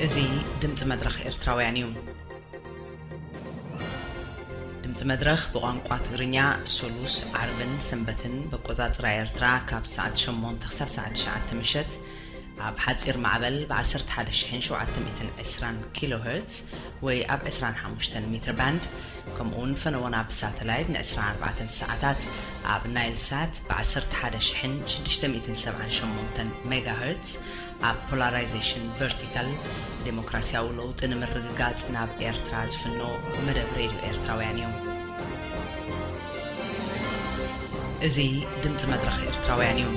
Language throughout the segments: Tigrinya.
እዚ ድምፂ መድረኽ ኤርትራውያን እዩ። ድምፂ መድረኽ ብቋንቋ ትግርኛ ሶሉስ፣ ዓርብን ሰንበትን በቆፃፅራ ኤርትራ ካብ ሰዓት ሸሞንተ ክሳብ ሰዓት ትሽዓተ ምሸት ኣብ ሓፂር ማዕበል ብ ዓሰርተ ሓደ ሺሕን ሸውዓተ ሚእትን ዕስራን ኪሎ ሄርትዝ ወይ ኣብ ዕስራን ሓሙሽተን ሜትር ባንድ፣ ከምኡ እውን ፈነወና ብሳተላይት ን ዕስራን ኣርባዕተን ሰዓታት ኣብ ናይል ሳት ብ ዓሰርተ ሓደ ሺሕን ሽዱሽተ ሚእትን ሰብዓን ሸሞንተን ሜጋ ሄርትዝ ኣብ ፖላራይዜሽን ቨርቲካል ዴሞክራሲያዊ ለውጢ ንምርግጋጽ ናብ ኤርትራ ዝፍኖ መደብ ሬድዮ ኤርትራውያን እዩ። እዚ ድምጺ መድረኽ ኤርትራውያን እዩ።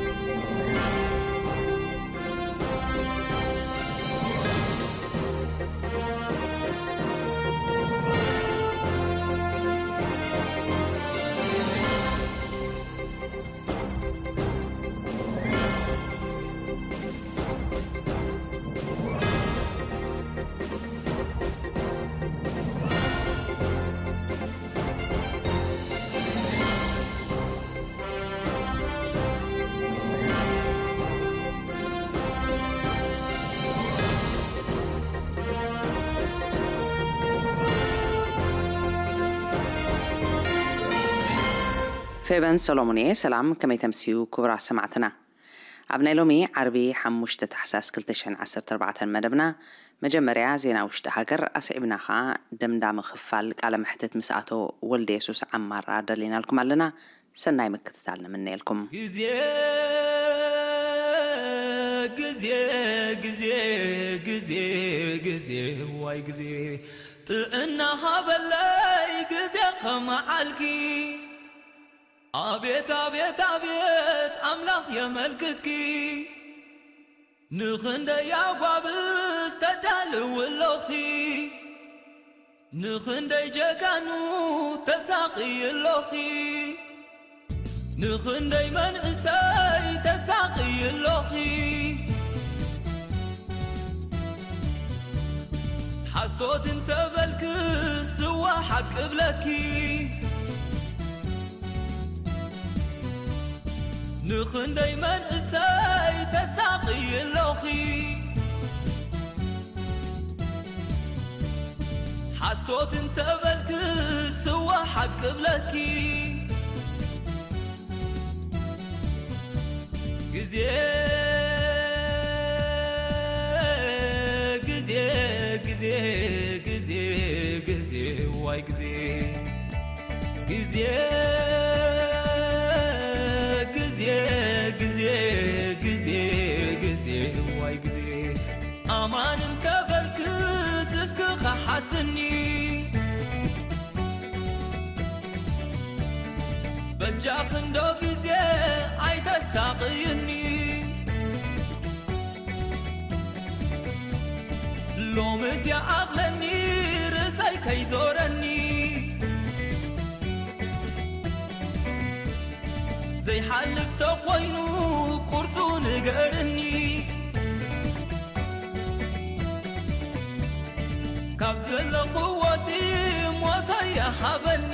ፌበን ሰሎሞን እየ። ሰላም፣ ከመይ ተምስዩ ክቡራት ሰማዕትና? ኣብ ናይ ሎሚ ዓርቢ ሓሙሽተ ታሕሳስ ክልተ ሽሕን ዓሰርተ ኣርባዕተን መደብና፣ መጀመርያ ዜና ውሽጢ ሃገር ኣስዒብና ኸኣ ደምዳሚ ክፋል ቃለ መሕትት ምስ ኣቶ ወልደየሱስ ዓማራ ደሊናልኩም ኣለና። ሰናይ ምክትታል ንምነየልኩም። ግዜ፣ ግዜ፣ ግዜ፣ ግዜ፣ ግዜ፣ ዋይ ግዜ፣ ጥዕና ሃበለይ ግዜ ኸመዓልኪ። ኣቤት፣ ኣቤት፣ ኣቤት፣ ኣምላኽ የመልክትኪ። ንኽንደይ ኣጓብዝ ተዳልው ኣሎኺ፣ ንኽንደይ ጀጋኑ ተሳቕይ ኣሎኺ፣ ንኽንደይ መንእሰይ ተሳቕይ ኣሎኺ። ሓሶት እንተበልክስ ዝወሓጥ ቅብለኪ። ንኽንደይ መንእሰይ ተሳቕይ ኣሎኺ። ሓሶት እንተበልክስ ዝወሓጥ ቅብለኪ። ግዜ፣ ግዜ፣ ግዜ፣ ግዜ፣ ግዜ፣ ዋይ ግዜ። ግዜ፣ ግዜ፣ ግዜ፣ ግዜ፣ ግዜ፣ ዋይ ግዜ። ኣማን እንተበልክስ እስኪ ከሓስኒ። በጃኽንዶ ግዜ ኣይተሳቕይኒ። ሎምስ ይኣኽለኒ ርእሰይ ከይዞረኒ። ዘይሓልፍ ተኾይኑ ቁርጹ ንገርኒ። ካብ ዘለኹዎሲ ሞተይ ይሃበኒ።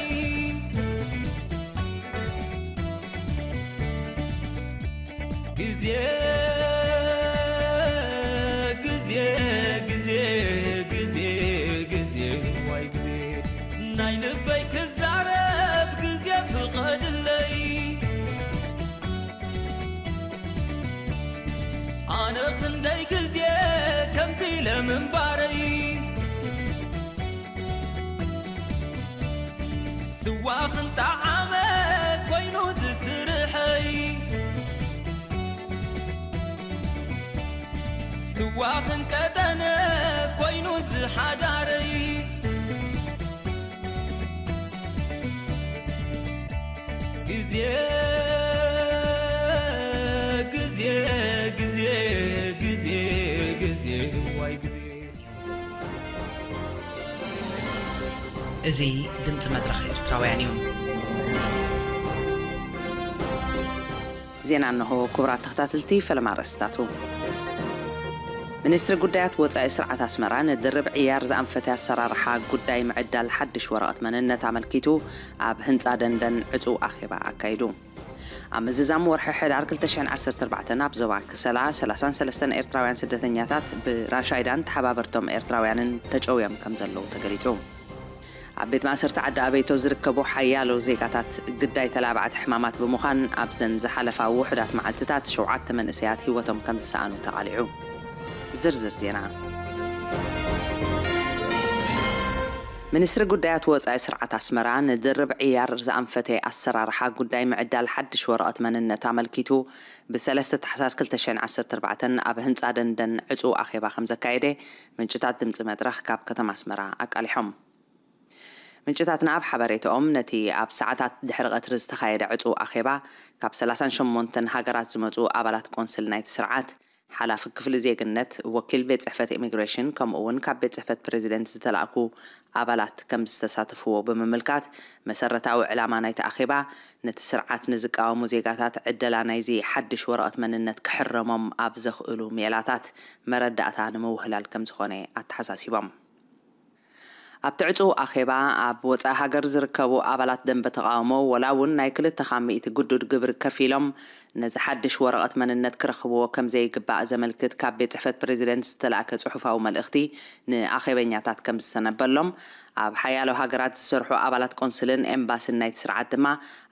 ግዜ፣ ግዜ፣ ግዜ፣ ግዜ፣ ግዜ፣ ዋይ ግዜ፣ ናይ ልበይ ክዛረብ ግዜ ፍቐድለይ። ኣነ ክንደይ ግዜ ከምዚ ኢለ ምንባረይ፣ ስዋ ክንጠዓመ ኮይኑ ዝስርሐይ፣ ስዋ ክንቀጠነ ኮይኑ ዝሓዳረይ። ግዜ፣ ግዜ፣ ግዜ፣ ግዜ፣ ግዜ፣ ዋይ ግዜ። እዚ ድምፂ መድረኽ ኤርትራውያን እዩ። ዜና እንሆ። ክቡራት ተኸታተልቲ፣ ፈለማ ኣርእስታቱ። ሚኒስትሪ ጉዳያት ወጻኢ ስርዓት ኣስመራ ንድርብ ዕያር ዝኣንፈተ ኣሰራርሓ ጉዳይ ምዕዳል ሓድሽ ወረቐት መንነት ኣመልኪቱ ኣብ ህንጻ ደንደን ዕጹው ኣኼባ ኣካይዱ። ኣብ ምዝዛም ወርሒ ሕዳር ክልተ ሽሕን ዓሰርተ ኣርባዕተን ኣብ ዞባ ከሰላ ሰላሳን ሰለስተን ኤርትራውያን ስደተኛታት ብራሻይዳን ተሓባበርቶም ኤርትራውያንን ተጨውዮም ከም ዘለዉ ተገሊጹ። ኣብ ቤት ማእሰርቲ ዓዲ ኣበይቶ ዝርከቡ ሓያሎ ዜጋታት ግዳይ ተላባዕቲ ሕማማት ብምዃን ኣብዘን ዝሓለፋ ውሑዳት መዓልትታት ሸውዓተ መንእሰያት ህይወቶም ከም ዝሰኣኑ ተቓሊዑ። ዝርዝር ዜና። ሚኒስትሪ ጉዳያት ወጻኢ ስርዓት ኣስመራ ንድርብ ዕያር ዝኣንፈተ ኣሰራርሓ ጉዳይ ምዕዳል ሓድሽ ወረቐት መንነት ኣመልኪቱ ብሰለስተ ታሕሳስ ክልተ ሽሕን ዓሰርተ ኣርባዕተን ኣብ ህንጻ ደንደን ዕጹው ኣኼባ ከም ዘካየደ ምንጭታት ድምጺ መድረኽ ካብ ከተማ ኣስመራ ኣቃሊሖም። ምንጭታትና ኣብ ሓበሬታኦም ነቲ ኣብ ሰዓታት ድሕሪ ቀትሪ ዝተኻየደ ዕጹው ኣኼባ ካብ ሰላሳን ሸሞንተን ሃገራት ዝመጹ ኣባላት ቆንስል ናይቲ ስርዓት፣ ሓላፊ ክፍሊ ዜግነት፣ ወኪል ቤት ጽሕፈት ኢሚግሬሽን፣ ከምኡ እውን ካብ ቤት ጽሕፈት ፕሬዚደንት ዝተላእኩ ኣባላት ከም ዝተሳተፍዎ ብምምልካት፣ መሰረታዊ ዕላማ ናይቲ ኣኼባ ነቲ ስርዓት ንዝቃወሙ ዜጋታት ዕደላ ናይዚ ሓድሽ ወረቐት መንነት ክሕረሞም ኣብ ዘኽእሉ ሜላታት መረዳእታ ንምውህላል ከም ዝኾነ ኣተሓሳሲቦም። ኣብቲ ዕጹው ኣኼባ ኣብ ወጻኢ ሃገር ዝርከቡ ኣባላት ደንበ ተቓውሞ ወላ እውን ናይ ክልተ ካብ ሚእቲ ግዱድ ግብሪ ከፊሎም ነዚ ሓድሽ ወረቐት መንነት ክረኽብዎ ከም ዘይግባእ ዘመልክት ካብ ቤት ጽሕፈት ፕሬዚደንት ዝተላእከ ጽሑፋዊ መልእኽቲ ንኣኼበኛታት ከም ዝተነበሎም፣ ኣብ ሓያሎ ሃገራት ዝሰርሑ ኣባላት ቆንስልን ኤምባስን ናይቲ ስርዓት ድማ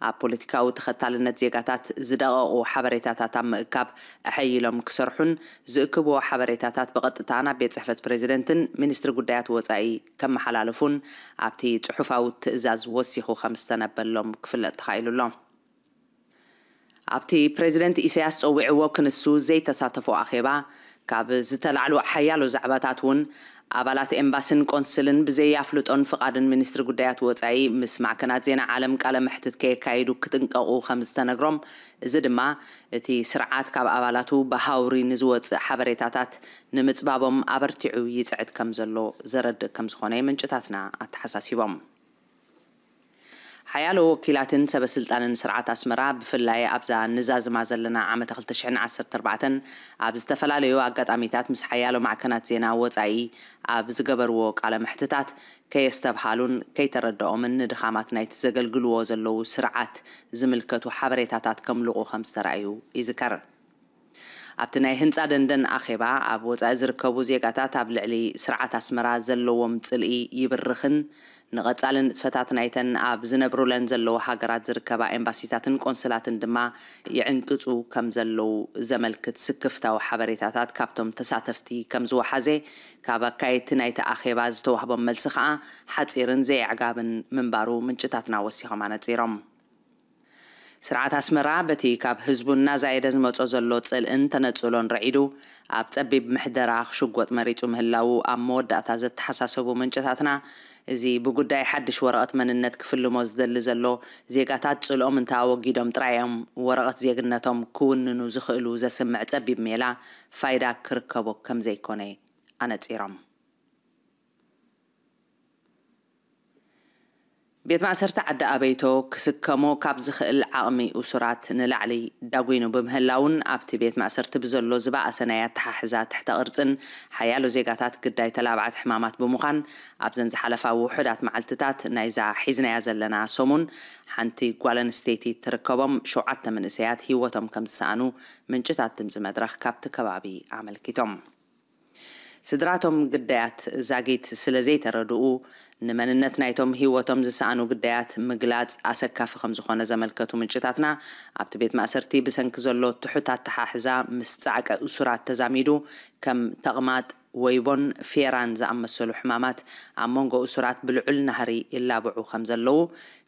ኣብ ፖለቲካዊ ተኸታልነት ዜጋታት ዝደቐቑ ሓበሬታታት ኣብ ምእካብ ኣሐይሎም ክሰርሑን ዝእክብዎ ሓበሬታታት ብቐጥታ ናብ ቤት ጽሕፈት ፕሬዚደንትን ሚኒስትሪ ጉዳያት ወጻኢ ከመሓላልፉን ኣብቲ ጽሑፋዊ ትእዛዝ ወሲኹ ከም ዝተነበሎም ክፍለጥ ተኻኢሉ ኣሎ። ኣብቲ ፕሬዚደንት ኢሳያስ ጸዊዕዎ ክንሱ ዘይተሳተፎ ኣኼባ፣ ካብ ዝተላዕሉ ሓያሎ ዛዕባታት እውን ኣባላት ኤምባስን ቆንስልን ብዘይ ኣፍልጦን ፍቓድን ሚኒስትሪ ጉዳያት ወጻኢ ምስ ማዕከናት ዜና ዓለም ቃለ መሕትት ከየካይዱ ክጥንቀቑ ከም ዝተነግሮም፣ እዚ ድማ እቲ ስርዓት ካብ ኣባላቱ ብሃውሪ ንዝወጽእ ሓበሬታታት ንምጽባቦም ኣበርቲዑ ይጽዕት ከም ዘሎ ዘረድእ ከም ዝኾነ ምንጭታትና ኣተሓሳሲቦም። ሓያሎ ወኪላትን ሰበ ስልጣንን ስርዓት ኣስመራ፣ ብፍላይ ኣብዛ ንዛዝማ ዘለና ዓመተ ክልተ ሽሕን ዓሰርተ ኣርባዕተን ኣብ ዝተፈላለዩ ኣጋጣሚታት ምስ ሓያሎ ማዕከናት ዜና ወጻኢ ኣብ ዝገበርዎ ቃለ መሕትታት፣ ከየስተብሃሉን ከይተረድኦምን ንድኻማት ናይቲ ዘገልግልዎ ዘለዉ ስርዓት ዝምልከቱ ሓበሬታታት ከምልቑ ከም ዝተራእዩ ይዝከር። ኣብቲ ናይ ህንጻ ደንደን ኣኼባ፣ ኣብ ወጻኢ ዝርከቡ ዜጋታት ኣብ ልዕሊ ስርዓት ኣስመራ ዘለዎም ጽልኢ ይብርኽን ንቐጻሊ ንጥፈታት ናይተን ኣብ ዝነብሩለን ዘለዉ ሃገራት ዝርከባ ኤምባሲታትን ቆንስላትን ድማ ይዕንቅጹ ከም ዘለዉ ዘመልክት ስክፍታዊ ሓበሬታታት ካብቶም ተሳተፍቲ ከም ዝወሓዘ፣ ካብ ኣካየድቲ ናይቲ ኣኼባ ዝተዋህቦም መልሲ ከኣ ሓጺርን ዘየዕጋብን ምንባሩ ምንጭታትና ወሲኾም ኣነጺሮም። ስርዓት ኣስመራ በቲ ካብ ህዝቡ እናዛየደ ዝመጾ ዘሎ ጽልእን ተነጽሎን ርዒዱ፣ ኣብ ጸቢብ ምሕደራ ክሽጎጥ መሪጹ ምህላዉ ኣብ መወዳእታ ዘተሓሳሰቡ ምንጭታትና፣ እዚ ብጉዳይ ሓድሽ ወረቐት መንነት ክፍልሞ ዝደሊ ዘሎ፣ ዜጋታት ጽልኦም እንተ ኣወጊዶም ጥራይ እዮም ወረቐት ዜግነቶም ክውንኑ ዝኽእሉ ዘስምዕ ጸቢብ ሜላ ፋይዳ ክርከቦ ከም ዘይኮነ ኣነጺሮም። ቤት ማእሰርቲ ዓዲ ኣበይቶ ክስከሞ ካብ ዝኽእል ዓቕሚ እሱራት ንላዕሊ ዳጒኑ ብምህላውን፣ ኣብቲ ቤት ማእሰርቲ ብዘሎ ዝበኣሰ ናይ ኣተሓሕዛ ትሕተ ቅርጽን ሓያሎ ዜጋታት ግዳይ ተላባዕቲ ሕማማት ብምዃን፣ ኣብዘን ዝሓለፋ ውሑዳት መዓልትታት ናይዛ ሒዝናያ ዘለና ሰሙን፣ ሓንቲ ጓል ኣንስተይቲ ትርከቦም ሸውዓተ መንእሰያት ህይወቶም ከም ዝሰኣኑ ምንጭታት ድምጺ መድረኽ ካብቲ ከባቢ ኣመልኪቶም። ስድራቶም ግዳያት ዛጊት ስለ ዘይተረድኡ፣ ንመንነት ናይቶም ህይወቶም ዝሰኣኑ ግዳያት ምግላጽ ኣሰካፊ ከም ዝኾነ ዘመልከቱ ምንጭታትና፣ ኣብቲ ቤት ማእሰርቲ ብሰንኪ ዘሎ ትሑት ኣተሓሕዛ ምስ ጻዕቂ እሱራት ተዛሚዱ፣ ከም ተቕማጥ፣ ወይቦን ፌራን ዝኣመሰሉ ሕማማት ኣብ መንጎ እሱራት ብልዑል ናህሪ ይላብዑ ከም ዘለዉ፣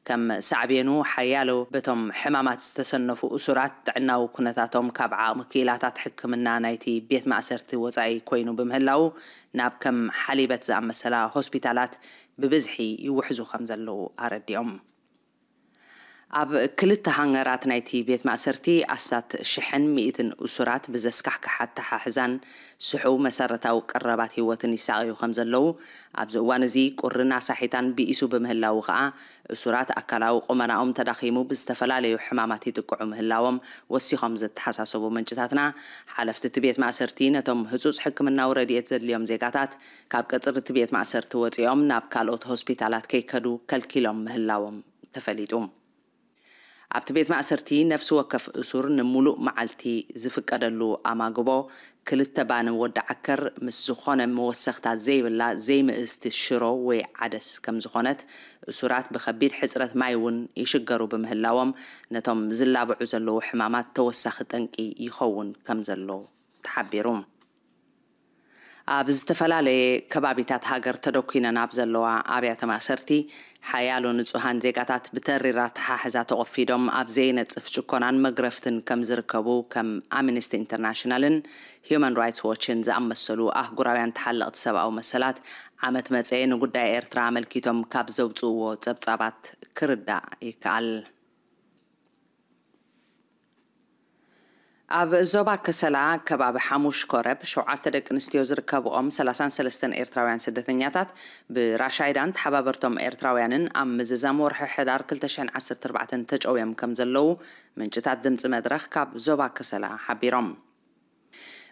ከም ሳዕቤኑ፣ ሓያሎ በቶም ሕማማት ዝተሰነፉ እሱራት ጥዕናዊ ኩነታቶም ካብ ዓቕሚ ክኢላታት ሕክምና ናይቲ ቤት ማእሰርቲ ወጻኢ ኮይኑ ብምህላዉ፣ ናብ ከም ሓሊበት ዝኣመሰላ ሆስፒታላት ብብዝሒ ይውሕዙ ከም ዘለዉ ኣረዲኦም። ኣብ ክልተ ሃንገራት ናይቲ ቤት ማእሰርቲ ኣስታት ሽሕን ሚእትን እሱራት ብዘስካሕክሕ ኣተሓሕዛን ስሑው መሰረታዊ ቀረባት ህይወትን ይሳቐዩ ከም ዘለዉ፣ ኣብዚ እዋን እዚ ቁርን ኣሳሒታን ብኢሱ ብምህላዉ ከኣ፣ እሱራት ኣካላዊ ቁመናኦም ተዳኺሙ ብዝተፈላለዩ ሕማማት ይጥቅዑ ምህላዎም ወሲኾም ዘተሓሳሰቡ ምንጭታትና፣ ሓለፍቲ እቲ ቤት ማእሰርቲ ነቶም ህጹጽ ሕክምናዊ ረድኤት ዘድልዮም ዜጋታት ካብ ቀጽሪ እቲ ቤት ማእሰርቲ ወጺኦም ናብ ካልኦት ሆስፒታላት ከይከዱ ከልኪሎም ምህላዎም ተፈሊጡ። ኣብቲ ቤት ማእሰርቲ ነፍሲ ወከፍ እሱር ንምሉእ መዓልቲ ዝፍቀደሉ ኣማግቦ፣ ክልተ ባኒ ወዲ ዓከር ምስ ዝኾነ መወሰኽታ ዘይብላ ዘይምእዝቲ ሽሮ ወይ ዓደስ ከም ዝኾነት፣ እሱራት ብኸቢድ ሕጽረት ማይ እውን ይሽገሩ ብምህላዎም፣ ነቶም ዝላብዑ ዘለዉ ሕማማት ተወሳኺ ጠንቂ ይኸውን ከም ዘሎ ተሓቢሩ። ኣብ ዝተፈላለየ ከባቢታት ሃገር ተደኲነን ኣብ ዘለዋ ኣብያተ ማእሰርቲ፣ ሓያሎ ንጹሃን ዜጋታት ብተሪር ኣተሓሕዛ ተቖፊዶም ኣብ ዘይነጽፍ ጭኮናን መግረፍትን ከም ዝርከቡ፣ ከም ኣምነስቲ ኢንተርናሽናልን ሂዩማን ራይትስ ዎችን ዝኣመሰሉ ኣህጉራውያን ተሓለቕቲ ሰብኣዊ መሰላት፣ ዓመት መጸ ንጉዳይ ኤርትራ ኣመልኪቶም ካብ ዘውጽእዎ ጸብጻባት ክርዳእ ይከኣል። ኣብ ዞባ ከሰላ፣ ከባቢ ሓሙሽ ኮረብ፣ ሸውዓተ ደቂ ኣንስትዮ ዝርከብኦም ሰላሳን ሰለስተን ኤርትራውያን ስደተኛታት፣ ብራሻይዳን ተሓባበርቶም ኤርትራውያንን ኣብ ምዝዛም ወርሒ ሕዳር ክልተ ሽሕን ዓሰርተ ኣርባዕተን ተጨውዮም ከም ዘለዉ፣ ምንጭታት ድምጺ መድረኽ ካብ ዞባ ከሰላ ሓቢሮም።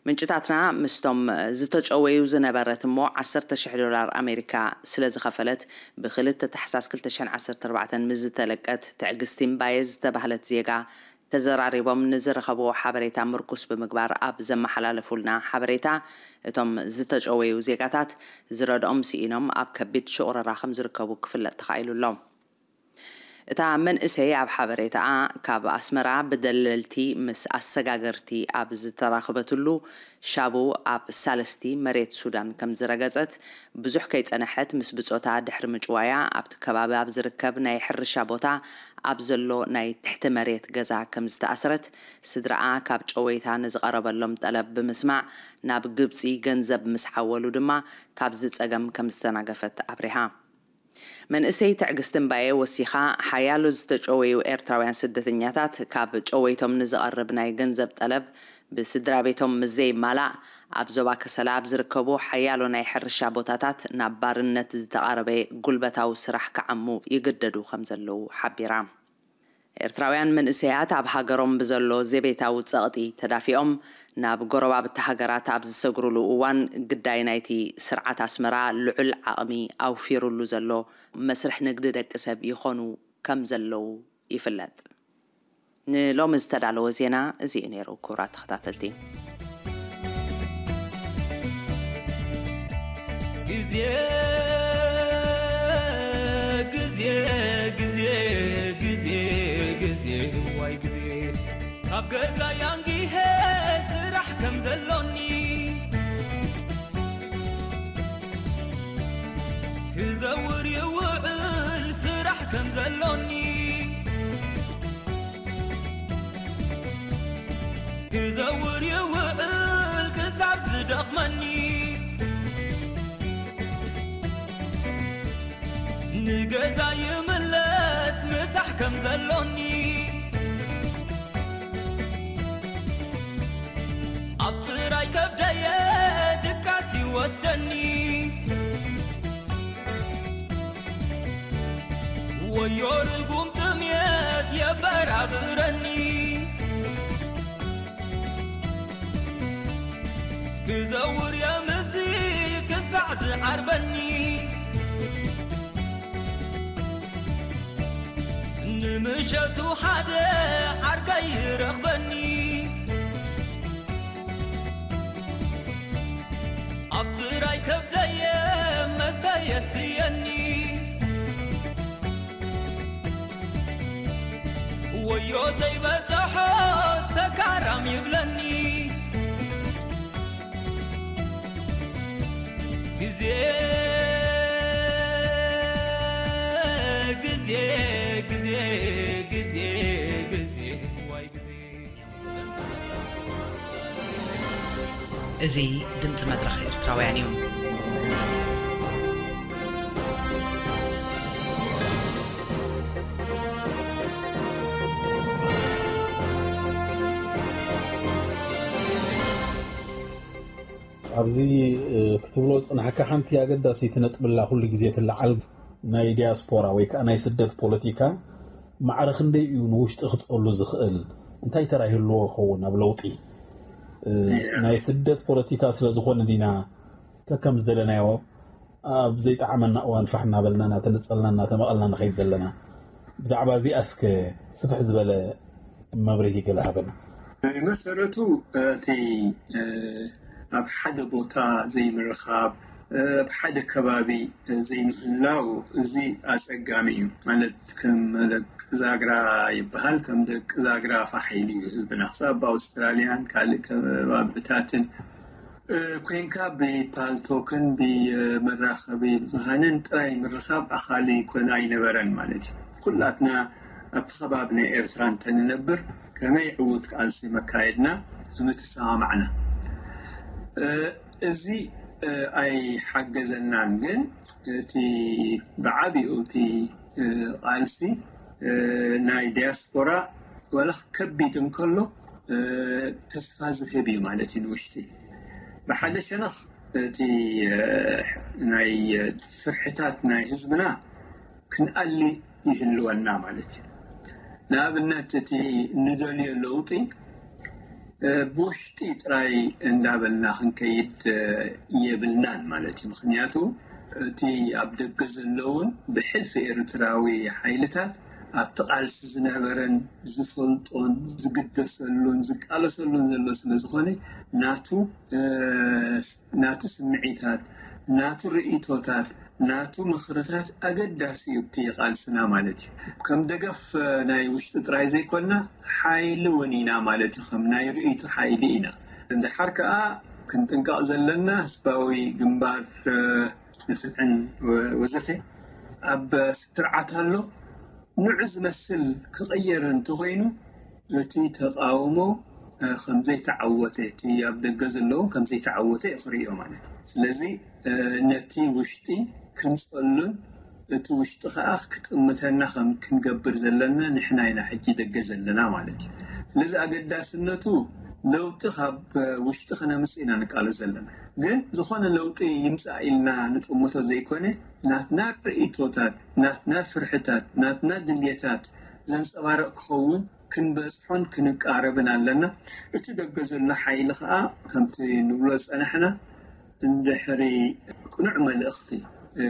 ምንጭታትና ምስቶም ዝተጨወዩ ዝነበረት እሞ ዓሰርተ ሽሕ ዶላር ኣሜሪካ ስለ ዝኸፈለት፣ ብክልተ ታሕሳስ ክልተ ሽሕን ዓሰርተ ኣርባዕተን ምስ ዝተለቀት ትዕግስቲ እምባየ ዝተባህለት ዜጋ ተዘራሪቦም፣ ንዝረኸብዎ ሓበሬታ ምርኩስ ብምግባር ኣብ ዘመሓላለፉልና ሓበሬታ፣ እቶም ዝተጨወዩ ዜጋታት ዝረድኦም ስኢኖም ኣብ ከቢድ ሽቑረራ ከም ዝርከቡ ክፍለጥ ተኻኢሉ ኣሎ። እታ መንእሰይ ኣብ ሓበሬታኣ፣ ካብ ኣስመራ ብደለልቲ ምስ ኣሰጋገርቲ ኣብ ዝተራኽበትሉ ሻቡ ኣብ ሳልስቲ መሬት ሱዳን ከም ዝረገጸት፣ ብዙሕ ከይጸነሐት ምስ ብጾታ ድሕሪ ምጭዋያ፣ ኣብቲ ከባቢ ኣብ ዝርከብ ናይ ሕርሻ ቦታ ኣብ ዘሎ ናይ ትሕቲ መሬት ገዛ ከም ዝተኣስረት፣ ስድራኣ ካብ ጨወይታ ንዝቐረበሎም ጠለብ ብምስማዕ፣ ናብ ግብጺ ገንዘብ ምስ ሓወሉ ድማ ካብዚ ጸገም ከም ዝተናገፈት ኣብሪሃ። መንእሰይ ትዕግስቲ እምባየ ወሲኻ፣ ሓያሎ ዝተጨወዩ ኤርትራውያን ስደተኛታት ካብ ጨወይቶም ንዝቐርብ ናይ ገንዘብ ጠለብ ብስድራ ቤቶም ምስ ዘይማላእ፣ ኣብ ዞባ ከሰላ ኣብ ዝርከቡ ሓያሎ ናይ ሕርሻ ቦታታት ናብ ባርነት ዝተቓረበ ጉልበታዊ ስራሕ ክዓሙ ይግደዱ ከም ዘለዉ ሓቢራ። ኤርትራውያን መንእሰያት ኣብ ሃገሮም ብዘሎ ዘቤታዊ ጸቕጢ ተዳፊኦም፣ ናብ ጎረባብቲ ሃገራት ኣብ ዝሰግሩሉ እዋን፣ ግዳይ ናይቲ ስርዓት ኣስመራ ልዑል ዓቕሚ ኣውፊሩሉ ዘሎ መስርሕ ንግዲ ደቂ ሰብ ይኾኑ ከም ዘለዉ ይፍለጥ። ንሎሚ ዝተዳለወ ዜና እዚ እዩ ነይሩ፣ ክቡራት ተኸታተልቲ። ግዜ፣ ግዜ፣ ግዜ፣ ግዜ፣ ግዜ፣ ዋይ ግዜ። ካብ ገዛ ያንጊሄ ስራሕ ከም ዘሎኒ፣ ክዘውር ይውዕል ስራሕ ከም ዘሎኒ፣ ክዘውር ይውዕል ክሳብ ዝደኽመኒ፣ ንገዛ ይምለስ ምሳሕ ከም ዘሎኒ፣ ኣብ ጥራይ ከብደየ ድቃስ ይወስደኒ። ወዮ ርጉም ጥምየት የበራብረኒ፣ ክዘውር የምዚ ክሳዕ ዝዓርበኒ፣ ንምሸቱ ሓደ ዓርከይ ይረኽበኒ። ኣብ ጥራይ ከብደየ መስተ የስትየኒ፣ ወዮ ዘይበጽሖ ሰካራም ይብለኒ። ግዜ፣ ግዜ፣ ግዜ፣ ግዜ፣ ግዜ፣ ዋይ ግዜ። እዚ ድምፂ መድረኽ ኤርትራውያን እዩ። ኣብዚ፣ እ፣ ክትብሎ ዝጽናሕካ ሓንቲ ኣገዳሲት ነጥቢ ኣላ፣ ኩሉ ግዜ ትለዓል፣ ናይ ዲያስፖራ ወይ ከኣ ናይ ስደት ፖለቲካ ማዕረ ክንደይ እዩ ንውሽጢ ክጸሉ ዝኽእል? እንታይ ተራ ይህልዎ ይኸውን ኣብ ለውጢ? እ፣ ናይ ስደት ፖለቲካ ስለ ዝኾነ ዲና ከከም ዝደለናዮ ኣብ ዘይጠዓመና እዋን ፋሕ እናበልና፣ እናተነጸልና፣ እናተመቐልና ንኸይድ ዘለና? ብዛዕባ እዚኣ እስከ ስፍሕ ዝበለ መብርሂ ገለ ሃበና። ብመሰረቱ እቲ ኣብ ሓደ ቦታ ዘይምርኻብ፣ ኣብ ሓደ ከባቢ ዘይምህላው፣ እዚ ኣጸጋሚ እዩ። ማለት ከም ደቂ ዛግራ ይበሃል፣ ከም ደቂ ዛግራ ፋሕ ኢሉ እዩ ህዝብና። ክሳብ ኣብ ኣውስትራልያን ካልእ ከባብታትን ኮንካ ብፓልቶክን ብመራኸቢ ብዙሃንን ጥራይ ምርኻብ ኣኻሊ ይኮን ኣይነበረን ማለት እዩ። ኩላትና ኣብቲ ከባቢ ናይ ኤርትራ እንተንነብር ከመይ ዕዉት ቃልሲ መካየድና ምተሰማማዕና። እዚ ኣይሓገዘናን። ግን እቲ ብዓቢኡ እቲ ቃልሲ ናይ ዲያስፖራ ዋላ ከቢድ እንከሎ ተስፋ ዝህብ እዩ ማለት እዩ። ንውሽጢ ብሓደ ሸነኽ እቲ ናይ ፍርሕታት ናይ ህዝብና ክንኣሊ ይህልወና ማለት እዩ። ንኣብነት እቲ ንደልዮ ለውጢ ብውሽጢ ጥራይ እንዳበልና ክንከይድ የብልናን ማለት እዩ። ምክንያቱ እቲ ኣብ ደገ ዘለውን ብሕልፊ ኤርትራዊ ሓይልታት ኣብቲ ቃልሲ ዝነበረን ዝፈልጦን ዝግደሰሉን ዝቃለሰሉን ዘሎ ስለ ዝኾነ ናቱ ናቱ ስምዒታት፣ ናቱ ርእይቶታት፣ ናቱ ምኽርታት ኣገዳሲ እዩ እቲ ቃልስና ማለት እዩ። ከም ደገፍ ናይ ውሽጢ ጥራይ ዘይኮንና ሓይሊ እውን ኢና ማለት እዩ። ከም ናይ ርእይቶ ሓይሊ ኢና። እንድሓር ከኣ ክንጥንቀቕ ዘለና ህዝባዊ ግንባር ንፍትሕን ወዘተ ኣብ ስርዓት ኣሎ። ንዑ ዝመስል ክቕየር እንተኾይኑ እቲ ተቃውሞ ከምዘይተዓወተ፣ እቲ ኣብ ደገ ዘለዎም ከምዘይተዓወተ እዩ ክርእዮ ማለት እዩ። ስለዚ ነቲ ውሽጢ ክንጸሉን እቲ ውሽጢ ከኣ ክጥምተና ከም ክንገብር ዘለና ንሕና ኢና ሕጂ ደገ ዘለና ማለት እዩ። ስለዚ ኣገዳስነቱ ለውጢ ካብ ውሽጢ ክነምጽእ ኢና ንቃለስ ዘለና። ግን ዝኾነ ለውጢ ይምጻእ ኢልና ንጥምቶ ዘይኮነ ናትና ርእይቶታት፣ ናትና ፍርሕታት፣ ናትና ድልየታት ዘንጸባርቕ ክኸውን ክንበጽሖን ክንቃረብን ኣለና። እቲ ደገ ዘሎ ሓይሊ ከኣ ከምቲ ንብሎ ዝጸናሕና እንድሕሪ ቅኑዕ መልእኽቲ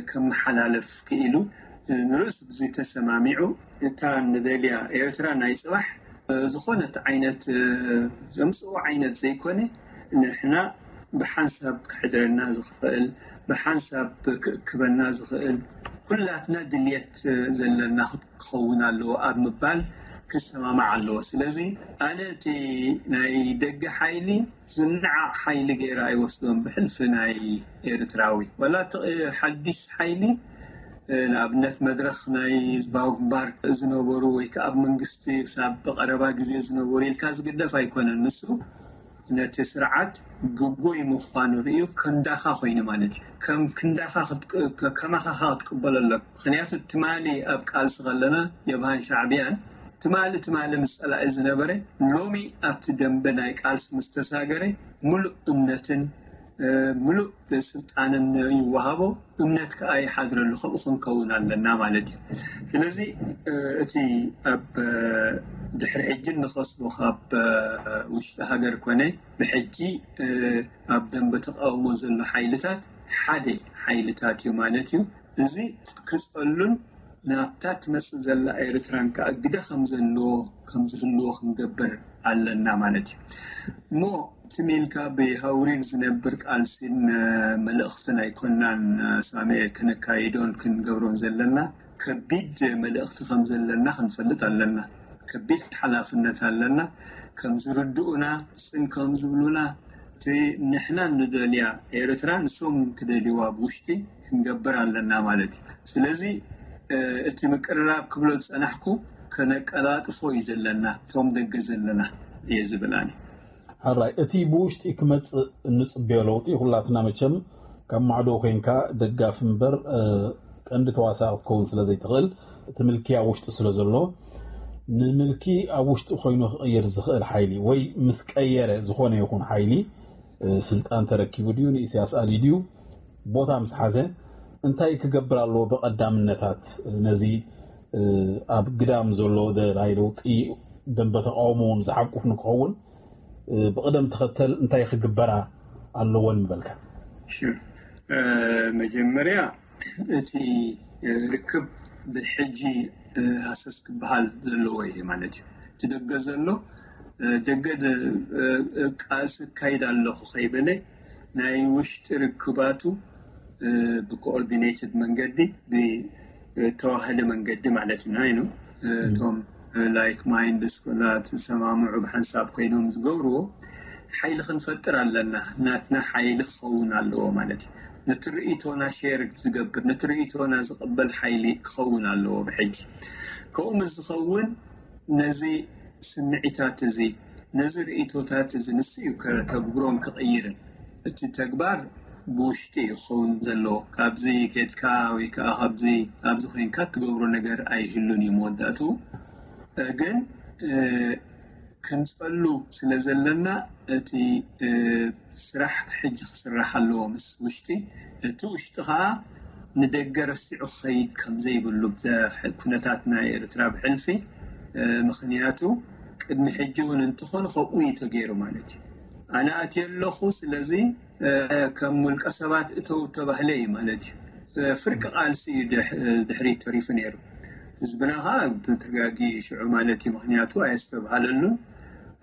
ከመሓላልፍ ክኢሉ ንርእሱ ብዚ ተሰማሚዑ እታ ንደልያ ኤርትራ ናይ ጽባሕ ዝኾነት ዓይነት ዘምጽኦ ዓይነት ዘይኮነ ንሕና ብሓንሳብ ክሕድረና ዝኽእል ብሓንሳብ ክእክበና ዝኽእል ኩላትና ድልየት ዘለና ክኸውን ኣለዎ ኣብ ምባል ክሰማማዕ ኣለዎ። ስለዚ ኣነ እቲ ናይ ደገ ሓይሊ ዝነዓቕ ሓይሊ ገይረ ኣይወስዶን ብሕልፊ ናይ ኤርትራዊ ዋላ እቲ ሓድሽ ሓይሊ ንኣብነት መድረኽ ናይ ህዝባዊ ግንባር ዝነበሩ ወይ ከዓ ኣብ መንግስቲ ሳብ ብቀረባ ግዜ ዝነበሩ ኢልካ ዝግደፍ ኣይኮነን። ንሱ ነቲ ስርዓት ግጉይ ምዃኑ ርእዩ ክንዳኻ ኮይኑ ማለት እዩ። ከም ክንዳኻ ከማኻኻ ክትቅበሎ ኣሎ። ምክንያቱ ትማሊ ኣብ ቃልሲ ከለና የብሃን ሻዕብያን ትማሊ ትማሊ ምስ ጸላኢ ዝነበረ ሎሚ ኣብቲ ደንበ ናይ ቃልሲ ምስ ተሳገረ ሙሉእ እምነትን ሙሉእ ስልጣንን ይወሃቦ እምነት ከዓ ይሓድረሉ ከምኡ ክንከውን ኣለና ማለት እዩ። ስለዚ እቲ ኣብ ድሕሪ ሕጂ ንኸስቦ ካብ ውሽጢ ሃገር ኮነ ብሕጂ ኣብ ደንበ ተቃውሞ ዘሎ ሓይልታት ሓደ ሓይልታት እዩ ማለት እዩ። እዚ ክፀሉን ናብታ ትመፅእ ዘላ ኤርትራን ከዓ ግደ ከም ዘለዎ ከም ዝህልዎ ክንገብር ኣለና ማለት እዩ። እሞ ትም ኢልካ ብሃውሪን ዝነብር ቃልሲን መልእኽትን ኣይኮናን ሳሜ ክነካይዶን ክንገብሮን ዘለና ከቢድ መልእኽቲ ከም ዘለና ክንፈልጥ ኣለና። ከቢድ ሓላፍነት ኣለና። ከም ዝርድኡና ፅን ከም ዝብሉና እቲ ንሕና ንደልያ ኤርትራ ንሶም ክደልይዋ ብውሽጢ ክንገብር ኣለና ማለት እዩ። ስለዚ እቲ ምቅርራብ ክብሎ ዝፀናሕኩ ከነቀላጥፎ እዩ ዘለና እቶም ደገ ዘለና እየ ዝብል ኣነ። ሕራይ እቲ ብውሽጢ ክመፅእ እንፅበዮ ለውጢ ኩላትና መቸም ካብ ማዕዶ ኮይንካ ደጋፊ እምበር ቀንዲ ተዋሳኢ ክትከውን ስለ ዘይትኽእል እቲ ምልኪ ኣብ ውሽጢ ስለ ዘሎ ንምልኪ ኣብ ውሽጢ ኮይኑ ክቕይር ዝኽእል ሓይሊ ወይ ምስ ቀየረ ዝኾነ ይኹን ሓይሊ ስልጣን ተረኪቡ ድዩ ንኢሳያስ ኣልዩ ድዩ ቦታ ምስ ሓዘ እንታይ ክገብር ኣለዎ ብቐዳምነታት ነዚ ኣብ ግዳም ዘሎ ናይ ለውጢ ደንበ ተቃውሞ እውን ዝሓቁፍ ንክኸውን ብቕደም ተኸተል እንታይ ክግበራ ኣለወን ምበልካ? መጀመርያ እቲ ርክብ ብሕጂ ሃሰስ ክበሃል ዘለዎ እዩ ማለት እዩ። እቲ ደገ ዘሎ ደገ ቃልሲ እካይድ ኣለኹ ከይበለ ናይ ውሽጢ ርክባቱ ብኮኦርዲኔትድ መንገዲ፣ ብተዋህደ መንገዲ ማለት ኢና ኢኑ እቶም ላይክ ማይንድ ስኮላት ዝሰማምዑ ብሓንሳብ ኮይኖም ዝገብርዎ ሓይሊ ክንፈጥር ኣለና። ናትና ሓይሊ ክኸውን ኣለዎ ማለት እዩ። ነቲ ርእይቶና ሼር ዝገብር፣ ነቲ ርእይቶና ዝቕበል ሓይሊ ክኸውን ኣለዎ። ብሕጂ ከምኡ ምስ ዝኸውን ነዚ ስምዒታት እዚ፣ ነዚ ርእይቶታት እዚ ንሱ እዩ ከተግብሮን ክቕይርን። እቲ ተግባር ብውሽጢ እዩ ክኸውን ዘለዎ። ካብዚ ኬድካ ወይ ከዓ ካብዚ ኣብዚ ኮይንካ ትገብሮ ነገር ኣይህሉን እዩ መወዳእቱ። ግን ክንፀሉ ስለ ዘለና እቲ ስራሕ ሕጂ ክስራሕ ኣለዎ ምስ ውሽጢ። እቲ ውሽጢ ከዓ ንደገ ረሲዑ ክኸይድ ከም ዘይብሉ ኩነታት ናይ ኤርትራ ብሕልፊ። ምኽንያቱ ቅድሚ ሕጂ እውን እንተኾነ ከምኡ እዩ ተገይሩ ማለት እዩ። ኣነ ኣትየ ኣለኹ፣ ስለዚ ከም ውልቀ ሰባት እተው ተባህለ እዩ ማለት እዩ። ፍርቂ ቃልሲ እዩ ድሕሪት ተሪፉ ነይሩ። ህዝብና ከዓ ብተጋጊ ሽዑ ማለት እዩ። ምኽንያቱ ኣየስተብሃለሉን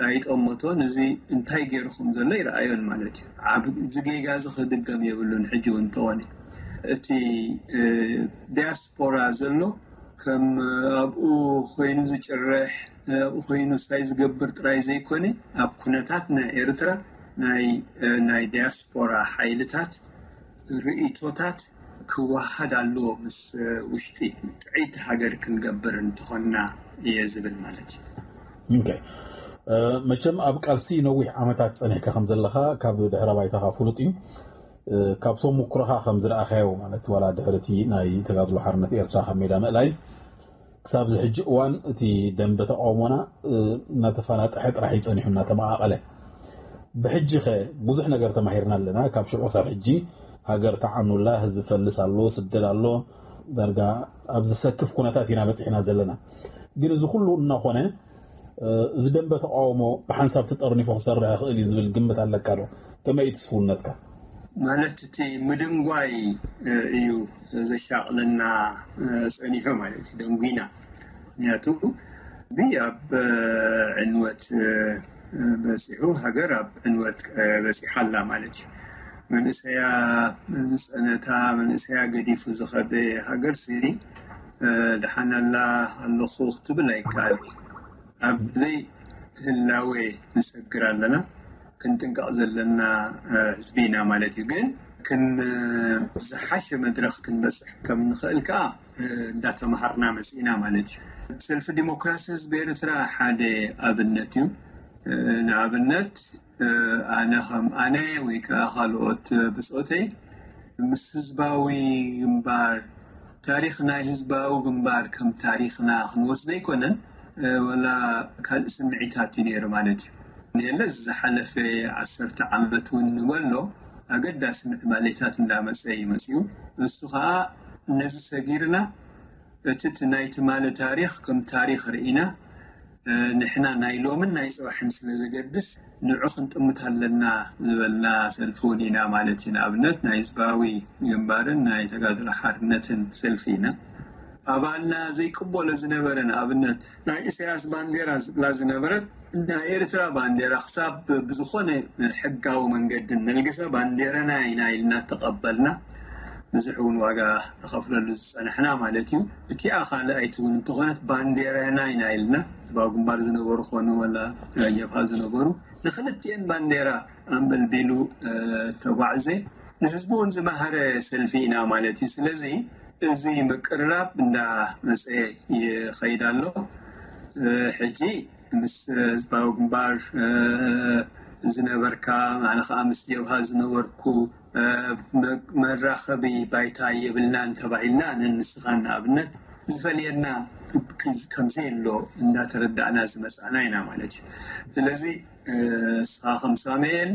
ኣይጠመቶን። እዚ እንታይ ገይሩ ከም ዘሎ ይረኣዮን ማለት እዩ። ኣብዚ ጌጋ እዚ ክድገም የብሉን። ሕጂ እውን እንተኾነ እቲ ዲያስፖራ ዘሎ ከም ኣብኡ ኮይኑ ዝጭርሕ፣ ኣብኡ ኮይኑ ሳይ ዝገብር ጥራይ ዘይኮነ፣ ኣብ ኩነታት ናይ ኤርትራ ናይ ዲያስፖራ ሓይልታት ርእይቶታት ክወሃድ ኣለዎ ምስ ውሽጢ ጥዕይቲ ሃገር ክንገብር እንተኾንና እየ ዝብል ማለት እዩ። መቸም ኣብ ቃልሲ ነዊሕ ዓመታት ፀኒሕካ ከም ዘለካ ካብ ድሕረ ባይታካ ፍሉጥ እዩ። ካብ ተሞክሮኻ ከም ዝረኣኻዮ ማለት ዋላ ድሕርቲ ናይ ተጋድሎ ሓርነት ኤርትራ ካብ ሜዳ ምእላይ ክሳብ ዝሕጂ እዋን እቲ ደንበ ተቃውሞና እናተፈናጠሐ ጥራሕ ይፀኒሑ እናተመቓቐለ። ብሕጂ ከ ብዙሕ ነገር ተማሂርና ኣለና። ካብ ሽዑ ክሳብ ሕጂ ሃገር ተዓኑላ፣ ህዝቢ ፈልስ ኣሎ፣ ስደድ ኣሎ። ዳርጋ ኣብ ዝሰክፍ ኩነታት ኢና በፂሕና ዘለና። ግን እዚ ኩሉ እናኾነ እዚ ደንበ ተቃውሞ ብሓንሳብ ተጠርኒፎ ክሰርሕ ይኽእል እዩ ዝብል ግምት ኣለካ ዶ? ከመይ እዩ ትስፍውነትካ? ማለት እቲ ምድንጓይ እዩ ዘሻቕለና ፀኒሑ ማለት እዩ። ደንጉና። ምክንያቱ ኣብ ዕንወት በፂሑ፣ ሃገር ኣብ ዕንወት በፂሓ ኣላ ማለት እዩ። መንእሰያ ዝፀነታ፣ መንእሰያ ገዲፉ ዝኸደ ሃገር ሲ ድሓን ኣላ ኣለኹ ክትብል ኣይከኣል። ኣብ ዘይህላወ ንሰግር ኣለና። ክንጥንቀቕ ዘለና ህዝቢ ኢና ማለት እዩ። ግን ከም ዝሓሸ መድረኽ ክንበፅሕ ከም ንኽእል ከዓ እንዳተምሃርና መፂእና ማለት እዩ። ሰልፊ ዲሞክራሲ ህዝቢ ኤርትራ ሓደ ኣብነት እዩ። ንኣብነት ኣነ ከም ኣነ ወይ ከዓ ካልኦት ብፆተይ ምስ ህዝባዊ ግንባር፣ ታሪኽ ናይ ህዝባዊ ግንባር ከም ታሪኽና ክንወስዶ ኣይኮነን፣ ወላ ካልእ ስምዒታት እዩ ነይሩ ማለት እዩ። ንየለ ዝሓለፈ ዓሰርተ ዓመት እውን ንበሎ ኣገዳሲ ምዕባሌታት እንዳመፀ እዩ መፅኡ። እሱ ከዓ ነዚ ሰጊርና እቲ ናይ ትማሊ ታሪኽ ከም ታሪኽ ርኢና ንሕና ናይ ሎምን ናይ ፅባሕን ስለ ዘገድስ ንዑ ክንጥምት ኣለና ዝበልና ሰልፊ እውን ኢና ማለት እዩ። ንኣብነት ናይ ህዝባዊ ግንባርን ናይ ተጋድሎ ሓርነትን ሰልፊ ኢና። ኣባልና ዘይቅበሎ ዝነበረ ንኣብነት ናይ ኢሳያስ ባንዴራ ዝብላ ዝነበረት ናይ ኤርትራ ባንዴራ ክሳብ ብዝኾነ ሕጋዊ መንገዲ ነልግሰ ባንዴራና ኢና ኢልና ተቐበልና። ብዙሕ እውን ዋጋ ተኸፍለሉ ዝፀናሕና ማለት እዩ። እቲኣ ካልኣይቲ እውን እንተኾነት ባንዴራና ኢና ኢልና ህዝባዊ ግንባር ዝነበሩ ኾኑ ወላ ጀብሃ ዝነበሩ ንክልቲኤን ባንዴራ ኣንበልቢሉ ተጓዕዘ። ንህዝቡ እውን ዝመሃረ ሰልፊ ኢና ማለት እዩ። ስለዚ እዚ ምቅርራብ እንዳመፀ ይኸይድ ኣሎ። ሕጂ ምስ ህዝባዊ ግንባር ዝነበርካ፣ ኣነ ከዓ ምስ ጀብሃ ዝነበርኩ መራኸቢ ባይታ የብልናን ተባሂልና፣ ኣነን ንስኻን ንኣብነት ዝፈልየና ከምዘየሎ እንዳተረዳእና ዝመፃእና ኢና ማለት እዩ። ስለዚ ንስኻ ከም ሳሙኤል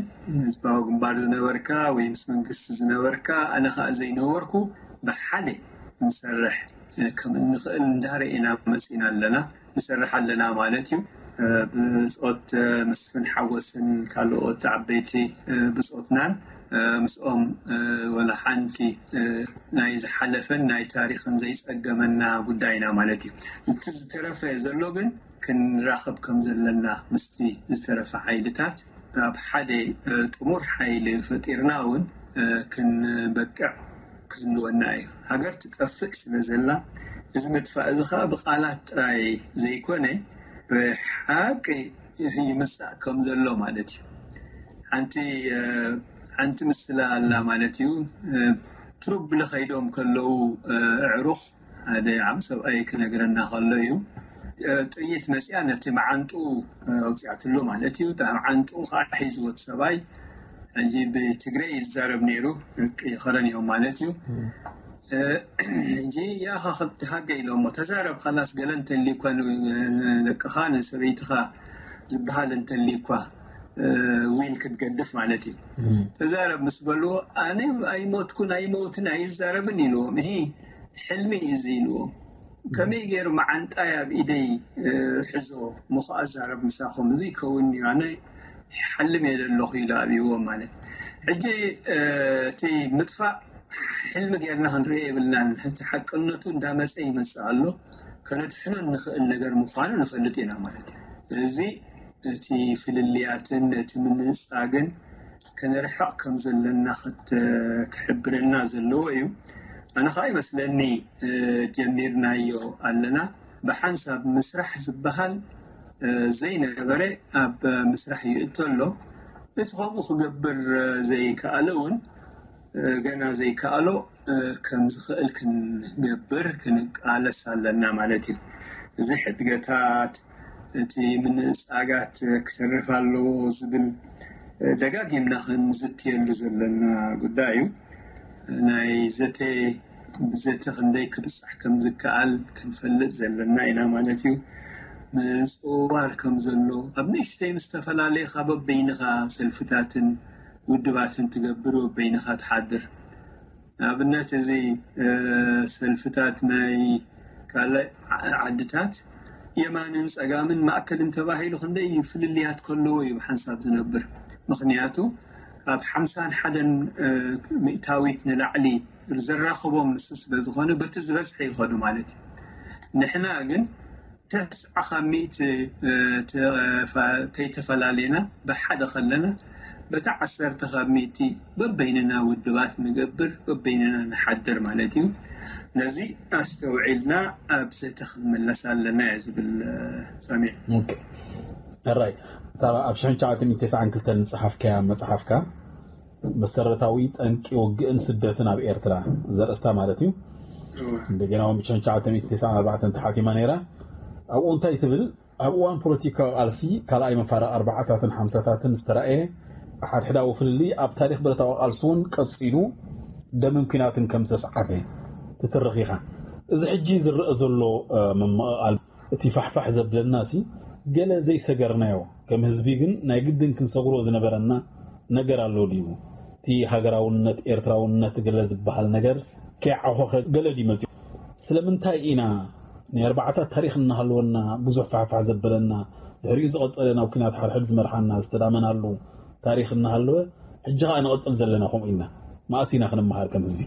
ህዝባዊ ግንባር ዝነበርካ ወይ ምስ መንግስቲ ዝነበርካ፣ ኣነ ከዓ ዘይነበርኩ ብሓደ ንሰርሕ ከም እንኽእል እንዳርኤና መፂና ኣለና፣ ንሰርሕ ኣለና ማለት እዩ። ብፆት መስፍን ሓወስን ካልኦት ዓበይቲ ብፆትናን ምስኦም ወላ ሓንቲ ናይ ዝሓለፈን ናይ ታሪኽን ዘይጸገመና ጉዳይና ማለት እዩ። እቲ ዝተረፈ ዘሎ ግን ክንራኸብ ከም ዘለና ምስቲ ዝተረፈ ሓይልታት ኣብ ሓደ ጥሙር ሓይሊ ፈጢርና እውን ክንበቅዕ ክህልወና እዩ። ሃገር ትጠፍእ ስለ ዘላ፣ እዚ ምጥፋእ እዚ ኸዓ ብቓላት ጥራይ ዘይኮነ፣ ብሓቂ ይምጻእ ከም ዘሎ ማለት እዩ። ሓንቲ ሓንቲ ምስላ ኣላ ማለት እዩ። ትሩብል ኸይዶም ከለዉ፣ ኣዕሩኽ ሓደ ዓም ሰብኣይ ክነግረና ከሎ እዩ። ጥይት መጽያ ነቲ መዓንጡ ኣውጽኣትሉ ማለት እዩ። እታ መዓንጡ ኸዓ ሒዝዎ እቲ ሰብኣይ። ሕጂ ብትግረ እዩ ዝዛረብ ነይሩ። ደቂ ኸረን እዮም ማለት እዩ። ሕጂ ያኻ ኸብቲ ሃገ ኢሎሞ፣ "ተዛረብ፣ ኸላስ ገለ እንተልዩ እኳ ን-፣ ደቅኻ ንሰበይትኻ ዝበሃል እንተልዩ እኳ፣ ዊል ክትገድፍ ማለት እዩ። ተዛረብ" ምስ በልዎ፣ "ኣነ ኣይሞትኩን ኣይመውትን ኣይዛረብን" ኢልዎም። "እሂ፣ ሕልሚ እዩ እዚ" ኢልዎም። "ከመይ ገይሩ መዓንጣይ ኣብ ኢደይ፣ እ፣ ሕዞ፣ እሞ ኸዓ ዛረብ ምሳኹም፣ እዚ ይከውን እዩ፣ ኣነ ሓልም እየ ዘለኹ" ኢሉ ኣብይዎም ማለት። ሕጂ፣ እ፣ እቲ ምጥፋእ ሕልሚ ጌርና ክንሪኦ የብልናን። እቲ ሓቅነቱ እንዳመጸ ይመጽእ ኣሎ። ከነድሕኖ እንኽእል ነገር ምዃኑ ንፈልጥ ኢና ማለት እዩ። እዚ እቲ ፍልልያትን እቲ ምንጻግን ከነርሕቕ ከም ዘለና ክት-፣ ክሕብረና ዘለዎ እዩ። ኣነ ኸዓ ይመስለኒ፣ እ፣ ጀሚርናዮ ኣለና። ብሓንሳብ ምስራሕ ዝበሃል፣ እ፣ ዘይነበረ ኣብ ምስራሕ ይእቶ ኣሎ። እቲ ከምኡ ክገብር ዘይከኣለ እውን፣ እ፣ ገና ዘይከኣሎ፣ እ፣ ከም ዝኽእል ክንገብር ክንቃለስ ኣለና ማለት እዩ። እዚ ሕድገታት፣ እቲ ምንጻጋት ክተርፍ ኣለዎ ዝብል፣ እ፣ ደጋጊምና ክንዝትየሉ ዘለና ጉዳይ እዩ። ናይ ዘተ፣ ብዘተ ክንደይ ክብጻሕ ከም ዝከኣል ክንፈልጥ ዘለና ኢና ማለት እዩ። ምጽውዋር ከም ዘሎ፣ ኣብ ንእሽተይ ምስ ተፈላለየ፣ ካብ በበይንኻ ሰልፍታትን ውድባትን ትገብር፣ በበይንኻ ትሓድር። ንኣብነት፣ እዚ፣ እ፣ ሰልፍታት ናይ ካልእ ዓ-፣ ዓድታት የማንን ጸጋምን ማእከልን ተባሂሉ ክንደይ ፍልልያት ከለዎ እዩ ብሓንሳብ ዝነብር። ምኽንያቱ፣ ካብ ሓምሳን ሓደን፣ እ፣ ሚእታዊት ንላዕሊ ዘራኽቦም ንሱ ስለ ዝኾነ፣ በቲ ዝበዝሐ ይኸዱ ማለት እዩ። ንሕና ግን ተስዓ ካብ ሚእቲ፣ እ፣ ተፋ-፣ ከይተፈላለና ብሓደ ከለና፣ በቲ ዓሰርተ ካብ ሚእቲ በበይንና ውድባት ንገብር፣ በበይንና ንሓድር ማለት እዩ። ነዚ ኣስተውዒልና ኣብ ዘተ ክንምለስ ኣለና እየ ዝብል፣ እ፣ ሳሚ። ኦኬ። ሕራይ፣ እታ ኣብ ሽሕን ትሽዓተ ሚእትን ተስዓን ክልተን ዝጸሓፍካያ መጽሓፍካ፣ መሰረታዊ ጠንቂ ውግእን ስደትን ኣብ ኤርትራ ዘርእስታ ማለት እዩ። እወ። እንደገና እውን ብ ትሽዓተ ሚእትን ተስዓን ኣርባዕተን ተሓቲማ ነይራ። ኣብኡ እንታይ ትብል? ኣብ እዋን ፖለቲካዊ ቃልሲ ካልኣይ መፋርቕ ኣርባዓታትን ሓምሳታትን ዝተራእየ ሓድሕዳዊ ፍልልይ ኣብ ታሪኽ ብረታዊ ቃልሲ እውን ቀጺሉ ደምን ኲናትን ከም ዝተስዓበ ትትርኽ ኢኻ። እዚ ሕጂ ዝረአ ዘሎ፣ እ፣ ምምቕቓል እቲ ፋሕፋሕ ዘብለናሲ ገለ ዘይሰገርናዮ፣ ከም ህዝቢ ግን ናይ ግድን ክንሰግሮ ዝነበረና ነገር ኣሎ ድዩ? እቲ ሃገራውነት፣ ኤርትራውነት ገለ ዝበሃል ነገርስ ከይዓኾኸ ገለ ድዩ መጺኡ? ስለምንታይ ኢና ናይ ኣርባዓታት ታሪኽ እናሃለወና ብዙሕ ፋሕፋሕ ዘበለና፣ ድሕሪኡ ዝቐጸለ ናብ ኲናት ሓድሕድ ዝመርሓና ዝተዳመናሉ ታሪኽ እናሃለወ፣ ሕጂ ኸኣ ንቐጽል ዘለና ከምኡ ኢልና? መኣስ ኢና ክንመሃር ከም ህዝቢ?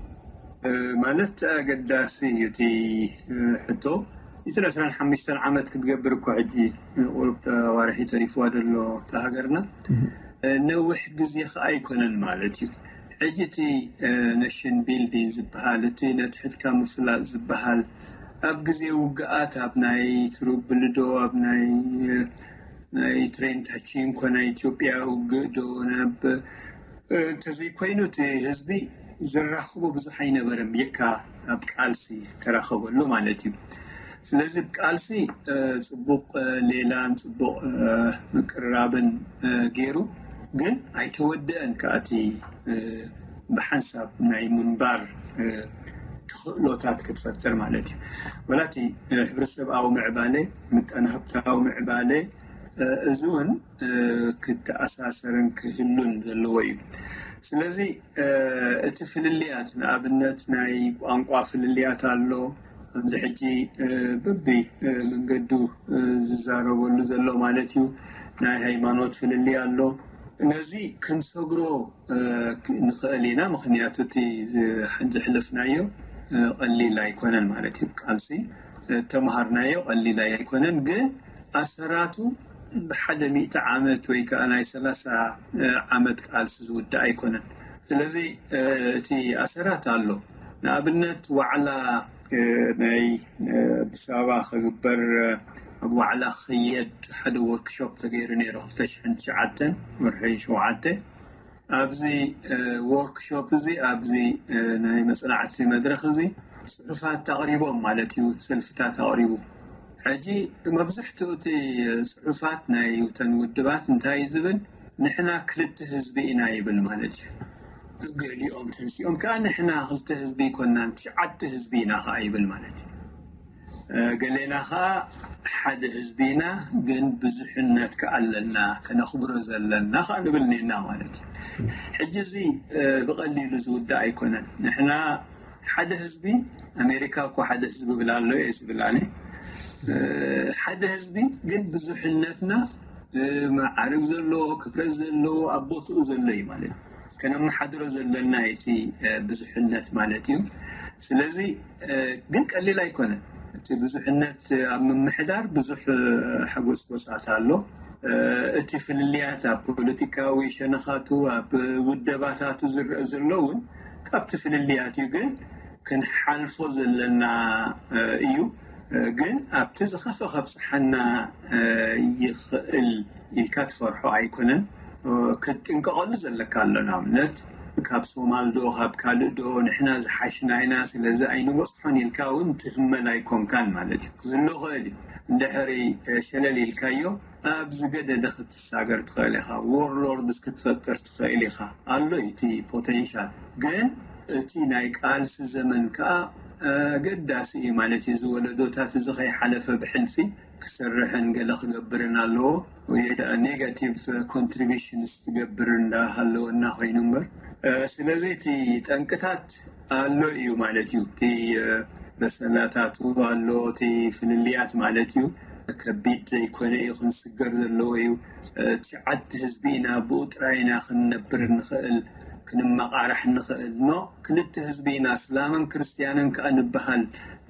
እ፣ ማለት ኣገዳሲ እዩ እቲ፣ እ፣ ሕቶ። እተን ዕስራን ሓሙሽተን ዓመት ክትገብር እኮ ሕጂ፣ እ፣ ቁሩብ ኣዋርሒ ተሪፍዋ ዘሎ እታ ሃገርና። እ፣ ነዊሕ ግዜ ኸኣ ኣይኮነን ማለት እዩ። ሕጂ እቲ፣ እ፣ ነሽን ቢልዲንግ ዝበሃል፣ እቲ ነትሕትካ ምፍላጥ ዝበሃል፣ ኣብ ግዜ ውግኣት፣ ኣብ ናይ ትሩብልዶ፣ ኣብ ናይ፣ እ፣ ናይ ትሬንት ታቺንኮ ናይ ኢትዮጵያ ውግእ ዶ ናብ፣ እ፣ እንተዘይኮይኑ እቲ ህዝቢ ዘራኽቦ ብዙሕ ኣይነበረን፣ የካ ኣብ ቃልሲ ተራኸበሉ ማለት እዩ። ስለዚ ቃልሲ፣ እ፣ ጽቡቕ፣ እ፣ ሌላን ጽቡቕ፣ እ፣ ምቅርራብን፣ እ፣ ገይሩ፣ ግን ኣይተወደአን ከኣ እቲ፣ እ፣ ብሓንሳብ ናይ ምንባር፣ እ፣ ተኽእሎታት ክትፈጥር ማለት እዩ። ወላ እቲ፣ እ፣ ሕብረተሰብኣዊ ምዕባለ፣ ምጣነ ሃብታዊ ምዕባለ፣ እ፣ እዚ እውን፣ እ፣ ክተኣሳሰርን ክህሉን ዘለዎ እዩ። ስለዚ፣ እ፣ እቲ ፍልልያት፣ ንኣብነት ናይ ቋንቋ ፍልልያት ኣሎ። ኣብዚ ሕጂ፣ እ፣ በቢ፣ እ፣ መንገዱ፣ እ፣ ዝዛረበሉ ዘሎ ማለት እዩ። ናይ ሃይማኖት ፍልልይ ኣሎ። ነዚ ክንሰግሮ ንኽእል ኢና። ምኽንያቱ እቲ ዝሕለፍናዮ ቀሊል ኣይኮነን ማለት እዩ። ቃልሲ ተምሃርናዮ ቀሊል ኣይኮነን፣ ግን ኣሰራቱ ብሓደ ሚእቲ ዓመት ወይ ከዓ ናይ ሰላሳ ዓመት ቃልሲ ዝውዳእ ኣይኮነን። ስለዚ እቲ ኣሰራት ኣሎ። ንኣብነት ዋዕላ ናይ ኣዲስ ኣበባ ክግበር፣ ኣብ ዋዕላ ክየድ ሓደ ወርክሾፕ ተገይሩ ነይሩ። ክልተ ሽሕን ትሽዓተን ወርሒ ሸውዓተ ኣብዚ ወርክሾፕ እዚ፣ ኣብዚ ናይ መፅናዕቲ መድረክ እዚ ፅሑፋት ኣቕሪቦም ማለት እዩ። ሰልፍታት ኣቕሪቡ። ሕጂ መብዝሕትኡ እቲ ፅሑፋት ናይ ተን ውድባት እንታይ እዩ ዝብል? ንሕና ክልተ ህዝቢ ኢና ይብል ማለት እዩ። ገሊኦም ተንሲኦም ከዓ ንሕና ክልተ ህዝቢ ይኮናን ትሽዓተ ህዝቢ ኢና ከዓ ይብል ማለት እዩ። ገሌና ከዓ ሓደ ህዝቢ ኢና፣ ግን ብዙሕነት ከዓ ኣለና፣ ከነኽብሮ ዘለና ከዓ ንብል ኔና ማለት እዩ። ሕጂ እዚ ብቐሊሉ ዝውዳእ ኣይኮነን። ንሕና ሓደ ህዝቢ፣ ኣሜሪካ እኮ ሓደ ህዝቢ ብላ ኣሎ እየ ዝብል ኣነ። ሓደ ህዝቢ ግን ብዙሕነትና ማዕርግ ዘለዎ፣ ክብረት ዘለዎ፣ ኣብ ቦትኡ ዘሎ እዩ ማለት እዩ። ከነመሓድሮ ዘለና እቲ ብዙሕነት ማለት እዩ። ስለዚ ግን ቀሊል ኣይኮነን። እቲ ብዙሕነት ኣብ ምምሕዳር ብዙሕ ሓጎስጎሳት ኣሎ። እቲ ፍልልያት ኣብ ፖለቲካዊ ሸነኻቱ፣ ኣብ ውደባታቱ ዝረአ ዘሎ እውን ካብቲ ፍልልያት እዩ። ግን ክንሓልፎ ዘለና እዩ። ግን ኣብቲ ዝኸፍእ ከብፅሓና ይኽእል ኢልካ ትፈርሖ ኣይኮነን። ክትጥንቀቐሉ ዘለካ ኣሎ። ንኣብነት ካብ ሶማል ዶ ካብ ካልእ ዶ ንሕና ዝሓሽና ኢና፣ ስለዚ ኣይንበፅሖን ኢልካ እውን ትህመል ኣይኮንካን ማለት እዩ። ክህሉ ይኽእል እዩ። እንድሕሪ ሸለል ኢልካዮ ኣብ ዝገደደ ክትሳገር ትኽእል ኢኻ። ዎርሎርድስ ክትፈጥር ትኽእል ኢኻ። ኣሎ እቲ ፖቴንሻል። ግን እቲ ናይ ቃልሲ ዘመን ከዓ ኣገዳሲ እዩ ማለት እዩ። እዚ ወለዶታት እዚ ከይሓለፈ ብሕልፊ ክሰርሕን ገለ ክገብርን ኣለዎ። ወይ ደኣ ኔጋቲቭ ኮንትሪቢሽንስ ክገብር እንዳሃለወና ኮይኑ እምበር። ስለዚ እቲ ጠንቅታት ኣሎ እዩ ማለት እዩ። እቲ በሰላታቱ ኣሎ፣ እቲ ፍልልያት ማለት እዩ። ከቢድ ዘይኮነ እዩ ክንስገር ዘለዎ እዩ። ትሽዓተ ህዝቢ ኢና፣ ብኡ ጥራይ ኢና ክንነብር ንኽእል፣ ክንመቓራሕ ንኽእል። ኖ፣ ክልተ ህዝቢ ኢና፣ እስላምን ክርስትያንን ከኣ ንበሃል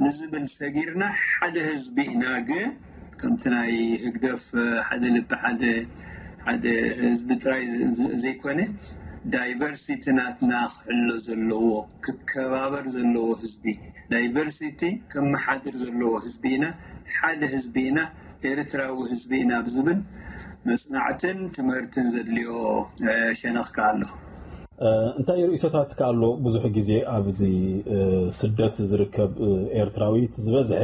ንዝብል ሰጊርና ሓደ ህዝቢ ኢና። ግን ከምቲ ናይ ህግደፍ ሓደ ልቢ ሓደ ሓደ ህዝቢ ጥራይ ዘይኮነ ዳይቨርሲቲ ናትና ክሕሎ ዘለዎ፣ ክከባበር ዘለዎ ህዝቢ፣ ዳይቨርሲቲ ከመሓድር ዘለዎ ህዝቢ ኢና፣ ሓደ ህዝቢ ኢና፣ ኤርትራዊ ህዝቢ ኢና ብዝብል መፅናዕትን ትምህርትን ዘድልዮ ሸነኽ ከኣ ኣሎ። እንታይ ርእቶታት ከኣሎ? ብዙሕ ግዜ ኣብዚ ስደት ዝርከብ ኤርትራዊ ዝበዝሐ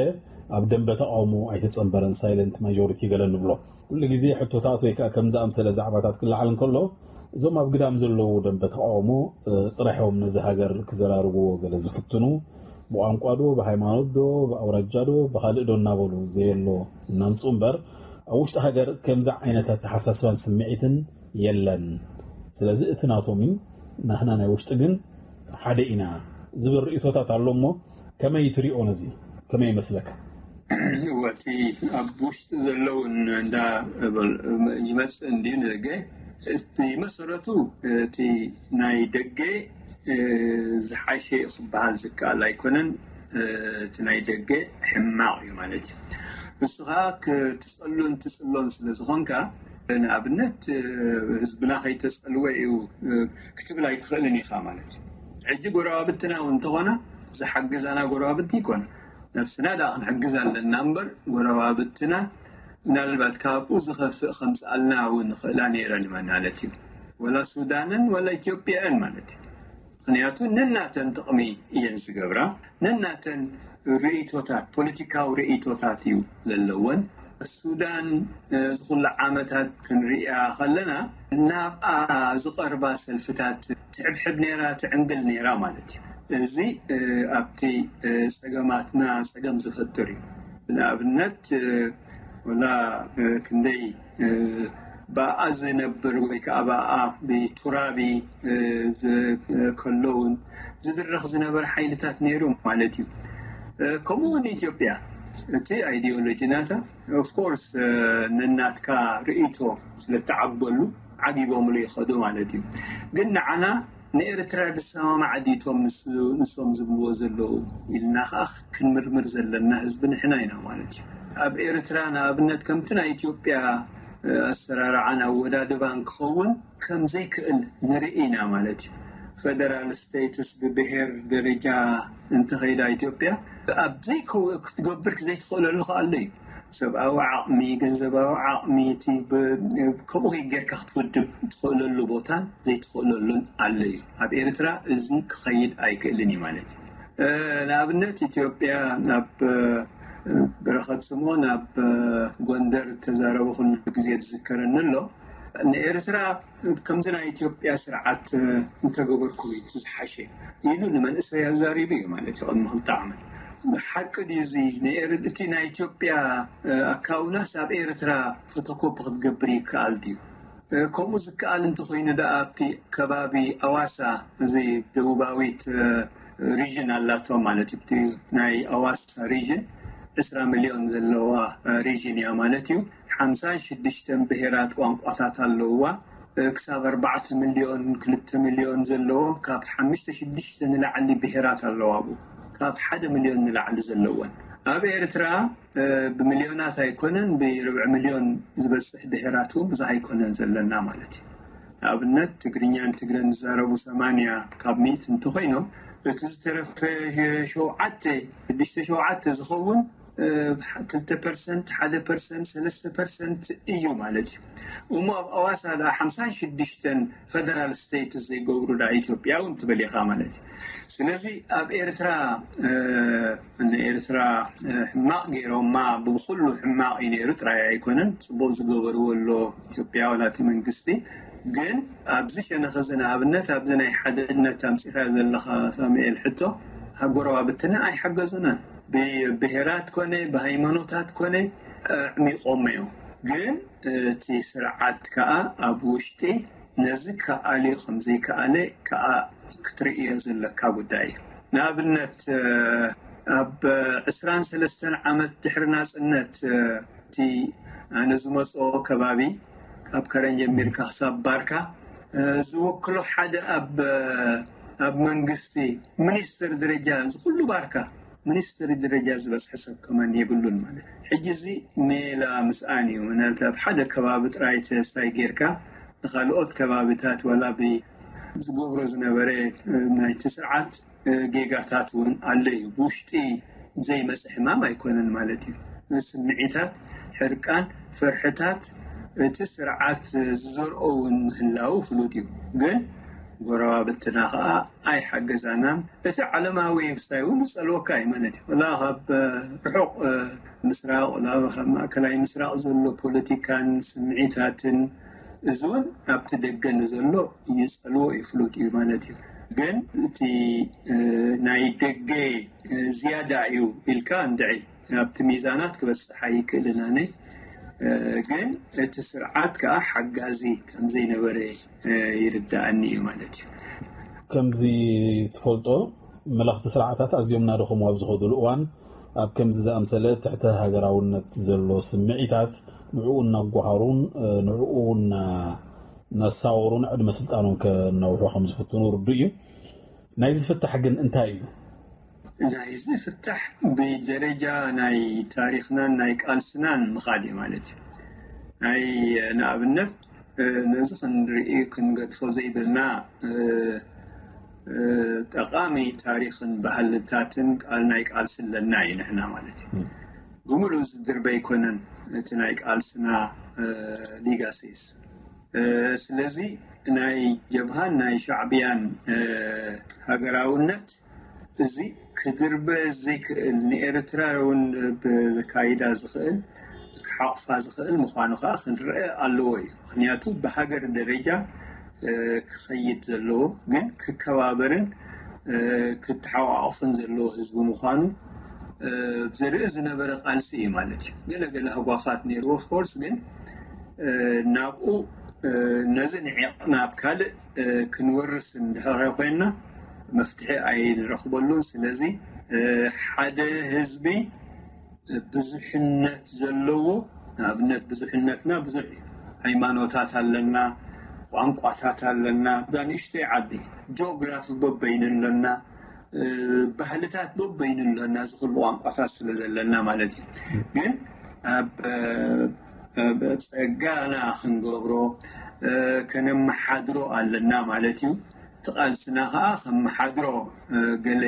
ኣብ ደንበ ተቃውሞ ኣይተጸንበረን፣ ሳይለንት ማጆሪቲ ገለ ንብሎ። ኩሉ ግዜ ሕቶታት ወይ ከዓ ከምዚ ኣምሰለ ዛዕባታት ክለዓል እንከሎ እዞም ኣብ ግዳም ዘለዉ ደንበ ተቃውሞ ጥራሕ እዮም ነዚ ሃገር ክዘራርብዎ ገለ ዝፍትኑ። ብቋንቋ ዶ፣ ብሃይማኖት ዶ፣ ብኣውራጃ ዶ፣ ብካልእ ዶ እናበሉ ዘየሎ እናምፁ እምበር ኣብ ውሽጢ ሃገር ከምዚ ዓይነት ኣተሓሳስባን ስምዒትን የለን። ስለዚ እቲ ናቶም እዩ፣ ናህና ናይ ውሽጢ ግን ሓደ ኢና ዝብል ርእቶታት ኣሎ። እሞ ከመይ ትሪኦ ነዚ? ከመይ ይመስለካ? ወቲ ኣብ ውሽጢ ዘለውን እንዳ ይመፅእ እንድዩ ንደገ። እቲ መሰረቱ እቲ ናይ ደገ ዝሓሸ ክበሃል ዝከኣል ኣይኮነን። እቲ ናይ ደገ ሕማቕ እዩ ማለት እዩ። ንሱ ከዓ ክትፀሉን ትፅሎን ስለ ዝኾንካ፣ ንኣብነት ህዝብና ከይተፀልወ እዩ ክትብል ኣይትኽእልን ኢኻ ማለት እዩ። ሕጂ ጎረባብትና እውን እንተኾና ዝሓገዛና ጎረባብቲ ይኮና፣ ነብስና ደኣ ክንሕግዝ ኣለና እምበር ጎረባብትና ምናልባት ካብኡ ዝኸፍእ ከምፅኣልና እውን ንኽእላ ነይረን ማለት እዩ። ወላ ሱዳንን ወላ ኢትዮጵያን ማለት እዩ። ምክንያቱ ነናተን ጥቕሚ እየን ዝገብራ፣ ነናተን ርእቶታት፣ ፖለቲካዊ ርእቶታት እዩ ዘለወን። ሱዳን እዚ ኩሉ ዓመታት ክንሪኣ ከለና ናብኣ ዝቐርባ ሰልፍታት ትሕብሕብ ነይራ፣ ትዕንግል ነይራ ማለት እዩ። እዚ ኣብቲ ፀገማትና ፀገም ዝፈጥር እዩ። ንኣብነት ወላ ክንደይ ብኣ ዝነብር ወይ ከዓ ብኣ ብቱራቢ ከለውን ዝድረኽ ዝነበረ ሓይልታት ነይሩ ማለት እዩ። ከምኡ እውን ኢትዮጵያ እቲ ኣይዲዮሎጂ ናታ ኦፍኮርስ ነናትካ ርእይቶ ስለተዓበሉ ዓጊቦምሉ ይኸዱ ማለት እዩ። ግን ንዓና ንኤርትራ ዝሰማማዕ ድዩ እቶም ንስ-፣ ንሶም ዝብልዎ ዘለዉ ኢልና ከኣ ክንምርምር ዘለና ህዝቢ ንሕና ኢና ማለት እዩ። ኣብ ኤርትራ ንኣብነት ከምቲ ናይ ኢትዮጵያ፣ እ፣ ኣሰራርዓን ኣወዳድባን ክኸውን ከም ዘይክእል ንርኢ ኢና ማለት እዩ። ፈደራል ስቴትስ ብብሄር ደረጃ እንተኸይዳ ኢትዮጵያ ኣብ ዘይከው-፣ ክትገብር ዘይትኽእለሉ ከኣ ኣሎ እዩ። ሰብኣዊ ዓቕሚ፣ ገንዘባዊ ዓቕሚ፣ እቲ ብ-፣ ከምኡ ጌርካ ክትውድብ ትኽእለሉ ቦታን ዘይትኽእለሉን ኣሎ እዩ። ኣብ ኤርትራ እዚ ክኸይድ ኣይክእልን እዩ ማለት እዩ። እ፣ ንኣብነት ኢትዮጵያ ናብ፣ እ፣ በረኸት ስምኦን ኣብ፣ እ፣ ጎንደር ተዛረቡ ኩሉ ግዜ ዝዝከረኒ ኣሎ። ንኤርትራ ከምዚ ናይ ኢትዮጵያ ስርዓት፣ እ፣ እንተገበርኩም እዩ ዝሓሸ ኢሉ ንመንእሰይ ኣዛሪቡ እዩ ማለት እዩ። ቅድሚ ክልተ ዓመት ሓቂ ድዩ እዚ? ንኤር-፣ እቲ ናይ ኢትዮጵያ፣ እ፣ ኣካውናስ ኣብ ኤርትራ ፎቶኮፒ ክትገብር ይከኣል ድዩ? እ፣ ከምኡ ዝከኣል እንተኾይኑ ደኣ ኣብቲ ከባቢ ኣዋሳ፣ እዚ ደቡባዊት፣ እ፣ ሪጅን ኣላቶ ማለት እዩ። እቲ ናይ ኣዋሳ ሪጅን ዕስራ ሚልዮን ዘለዋ፣ እ፣ ሪጅን እያ ማለት እዩ። ሓምሳን ሽዱሽተን ብሄራት ቋንቋታት ኣለውዋ። እ፣ ክሳብ ኣርባዕተ ሚልዮን፣ ክልተ ሚልዮን ዘለዎም፣ ካብ ሓሙሽተ ሽዱሽተ ንላዕሊ ብሄራት ኣለዋ ኣብኡ። ካብ ሓደ ሚልዮን ንላዕሊ ዘለወን። ኣብ ኤርትራ፣ እ፣ ብሚልዮናት ኣይኮነን፣ ብርብዒ ሚልዮን ዝበጽሕ ብሄራት እውን ብዙሕ ኣይኮነን ዘለና ማለት እዩ። ንኣብነት ትግርኛን ትግረን ዝዛረቡ ሰማንያ ካብ ሚእቲ እንተኾይኖም፣ እቲ ዝተረፈ ሸውዓተ፣ ሽዱሽተ ሸውዓተ ዝኸውን፣ እ፣ ክልተ ፐርሰንት፣ ሓደ ፐርሰንት፣ ሰለስተ ፐርሰንት እዩ ማለት እዩ። እሞ ኣብ ኣዋሳ ደኣ ሓምሳን ሽዱሽተን ፈደራል ስቴትስ ዘይገብሩ ደኣ ኢትዮጵያ እውን ትበል ኢኻ ማለት እዩ። ስለዚ ኣብ ኤርትራ፣ እ፣ ንኤርትራ፣ እ፣ ሕማቕ ገይሮማ፣ ብኩሉ ሕማቕ እዩ ነይሩ ጥራይ ኣይኮነን፣ ጽቡቕ ዝገበርዎ ኣሎ ኢትዮጵያ ዋላ እቲ መንግስቲ። ግን ኣብዚ ሸነኽ እዚ ንኣብነት ኣብዚ ናይ ሓድነት ኣምጺኻ ዘለኻ ሳሙኤል ሕቶ፣ ጎረባብትና ኣይሓገዙናን። ብብሄራት ኮነ ብሃይማኖታት ኮነ ኣዕሚቖሞ እዮም። ግን እቲ ስርዓት ከኣ ኣብ ውሽጢ ነዚ ከኣልዮ ከም ዘይከኣለ ከኣ ክትርእዮ ዘለካ ጉዳይ እዩ። ንኣብነት፣ እ፣ ኣብ ዕስራን ሰለስተን ዓመት ድሕሪ ናጽነት፣ እ፣ እቲ ኣነ ዝመጽኦ ከባቢ ካብ ከረን ጀሚርካ ክሳብ ባርካ፣ እ፣ ዝውክሎ ሓደ ኣብ፣ ኣብ መንግስቲ ሚኒስትር ደረጃ እዚ ኩሉ ባርካ ሚኒስትሪ ደረጃ ዝበጽሐ ሰብ ከማን የብሉን ማለት እዩ። ሕጂ እዚ ሜላ ምስኣን እዩ። ምክንያቱ ኣብ ሓደ ከባቢ ጥራይ ተስፋይ ጌርካ ንኻልኦት ከባቢታት ዋላ ብ-፣ ዝገብሮ ዝነበረ፣ እ፣ ናይቲ ስርዓት፣ እ፣ ጌጋታት እውን ኣሎ እዩ። ብውሽጢ ዘይመጽእ ሕማም ኣይኮነን ማለት እዩ። ስምዒታት፣ ሕርቃን፣ ፍርሕታት እቲ ስርዓት ዝዘርኦ እውን ምህላው ፍሉጥ እዩ። ግን ጎረባብትና ኸኣ ኣይሓገዛናን። እቲ ዓለማዊ ክስታይ እውን ዝጸልወካ እዩ ማለት እዩ። ወላ ካብ፣ እ፣ ርሑቕ፣ እ፣ ምስራቕ፣ ወላ ካብ ማእከላይ ምስራቕ ዘሎ ፖለቲካን ስምዒታትን፣ እዚ እውን ኣብቲ ደገ ንዘሎ ይጸልዎ እዩ፣ ፍሉጥ እዩ ማለት እዩ። ግን እቲ፣ እ፣ ናይ ደገ፣ እ፣ ዝያዳ እዩ ኢልካ እንድዒ ኣብቲ ሚዛናት ክበጽሕ ኣይክእልን ኣነ። እ፣ ግን እቲ ስርዓት ከኣ ሓጋዚ ከም ዘይነበረ፣ እ፣ ይርድኣኒ እዩ ማለት እዩ። ከምዚ ትፈልጦ፣ መለኽቲ ስርዓታት ኣዝዮም እናደኸሙ ኣብ ዝኸዱሉ እዋን፣ ኣብ ከምዚ ዝኣምሰለ ትሕተ ሃገራውነት ዘሎ ስምዒታት ንዕኡ እናጓሃሩን፣ እ፣ ንዕኡ እና-፣ እናሳወሩን ዕድመ ስልጣኖም ከናውሑ ከም ዝፍትኑ ርዱእ እዩ። ናይዚ ፍታሕ ግን እንታይ እዩ? ናይዚ ፍታሕ ብደረጃ ናይ ታሪኽናን ናይ ቃልስናን ምኻድ እዩ ማለት እዩ። ናይ ንኣብነት፣ እ፣ ነዚ ክንርኢ ክንገድፎ ዘይብልና፣ እ፣ እ፣ ጠቓሚ ታሪኽን ባህልታትን ቃል ናይ ቃልሲ ኣለና እዩ ንሕና ማለት እዩ። ም። ብምሉእ ዝድርበ ኣይኮነን እቲ ናይ ቃልስና፣ እ፣ ሊጋሲስ። እ፣ ስለዚ ናይ ጀብሃን ናይ ሻዕብያን፣ እ፣ ሃገራውነት እዚ ክድርበ ዘይክእል፣ ንኤርትራ እውን ብዘካይዳ ዝኽእል፣ ክሓቑፋ ዝኽእል ምዃኑ ከኣ ክንረአ ኣለዎ እዩ። ምኽንያቱ ብሃገር ደረጃ፣ እ፣ ክኸይድ ዘለዎ ግን ክከባበርን፣ እ፣ ክተሓቋቑፍን ዘለዎ ህዝቢ ምዃኑ፣ እ፣ ዘርኢ ዝነበረ ቃልሲ እዩ ማለት እዩ። ገለ ገለ ህጓፋት ነይርዎ፣ ኦፍ ኮርስ፣ ግን፣ እ፣ ናብኡ፣ እ፣ ነዚ ንዒቕና ኣብ ካልእ፣ እ፣ ክንወርስ እንድሕር ኮይንና መፍትሒ ኣይንረኽበሉን። ስለዚ፣ እ፣ ሓደ ህዝቢ ብዙሕነት ዘለዎ፣ ንኣብነት ብዙሕነትና ብዙሕ ሃይማኖታት ኣለና፣ ቋንቋታት ኣለና። እዛ ንእሽተይ ዓዲ ጂኦግራፊ በበይኑ ኣለና፣ ባህልታት በበይኑ ኣለና። እዚ ኩሉ ቋንቋታት ስለ ዘለና ማለት እዩ። ግን ኣብ ጸጋና ክንገብሮ ከነመሓድሮ ኣለና ማለት እዩ። እቲ ቃልስና ከዓ ከመሓድሮ ገለ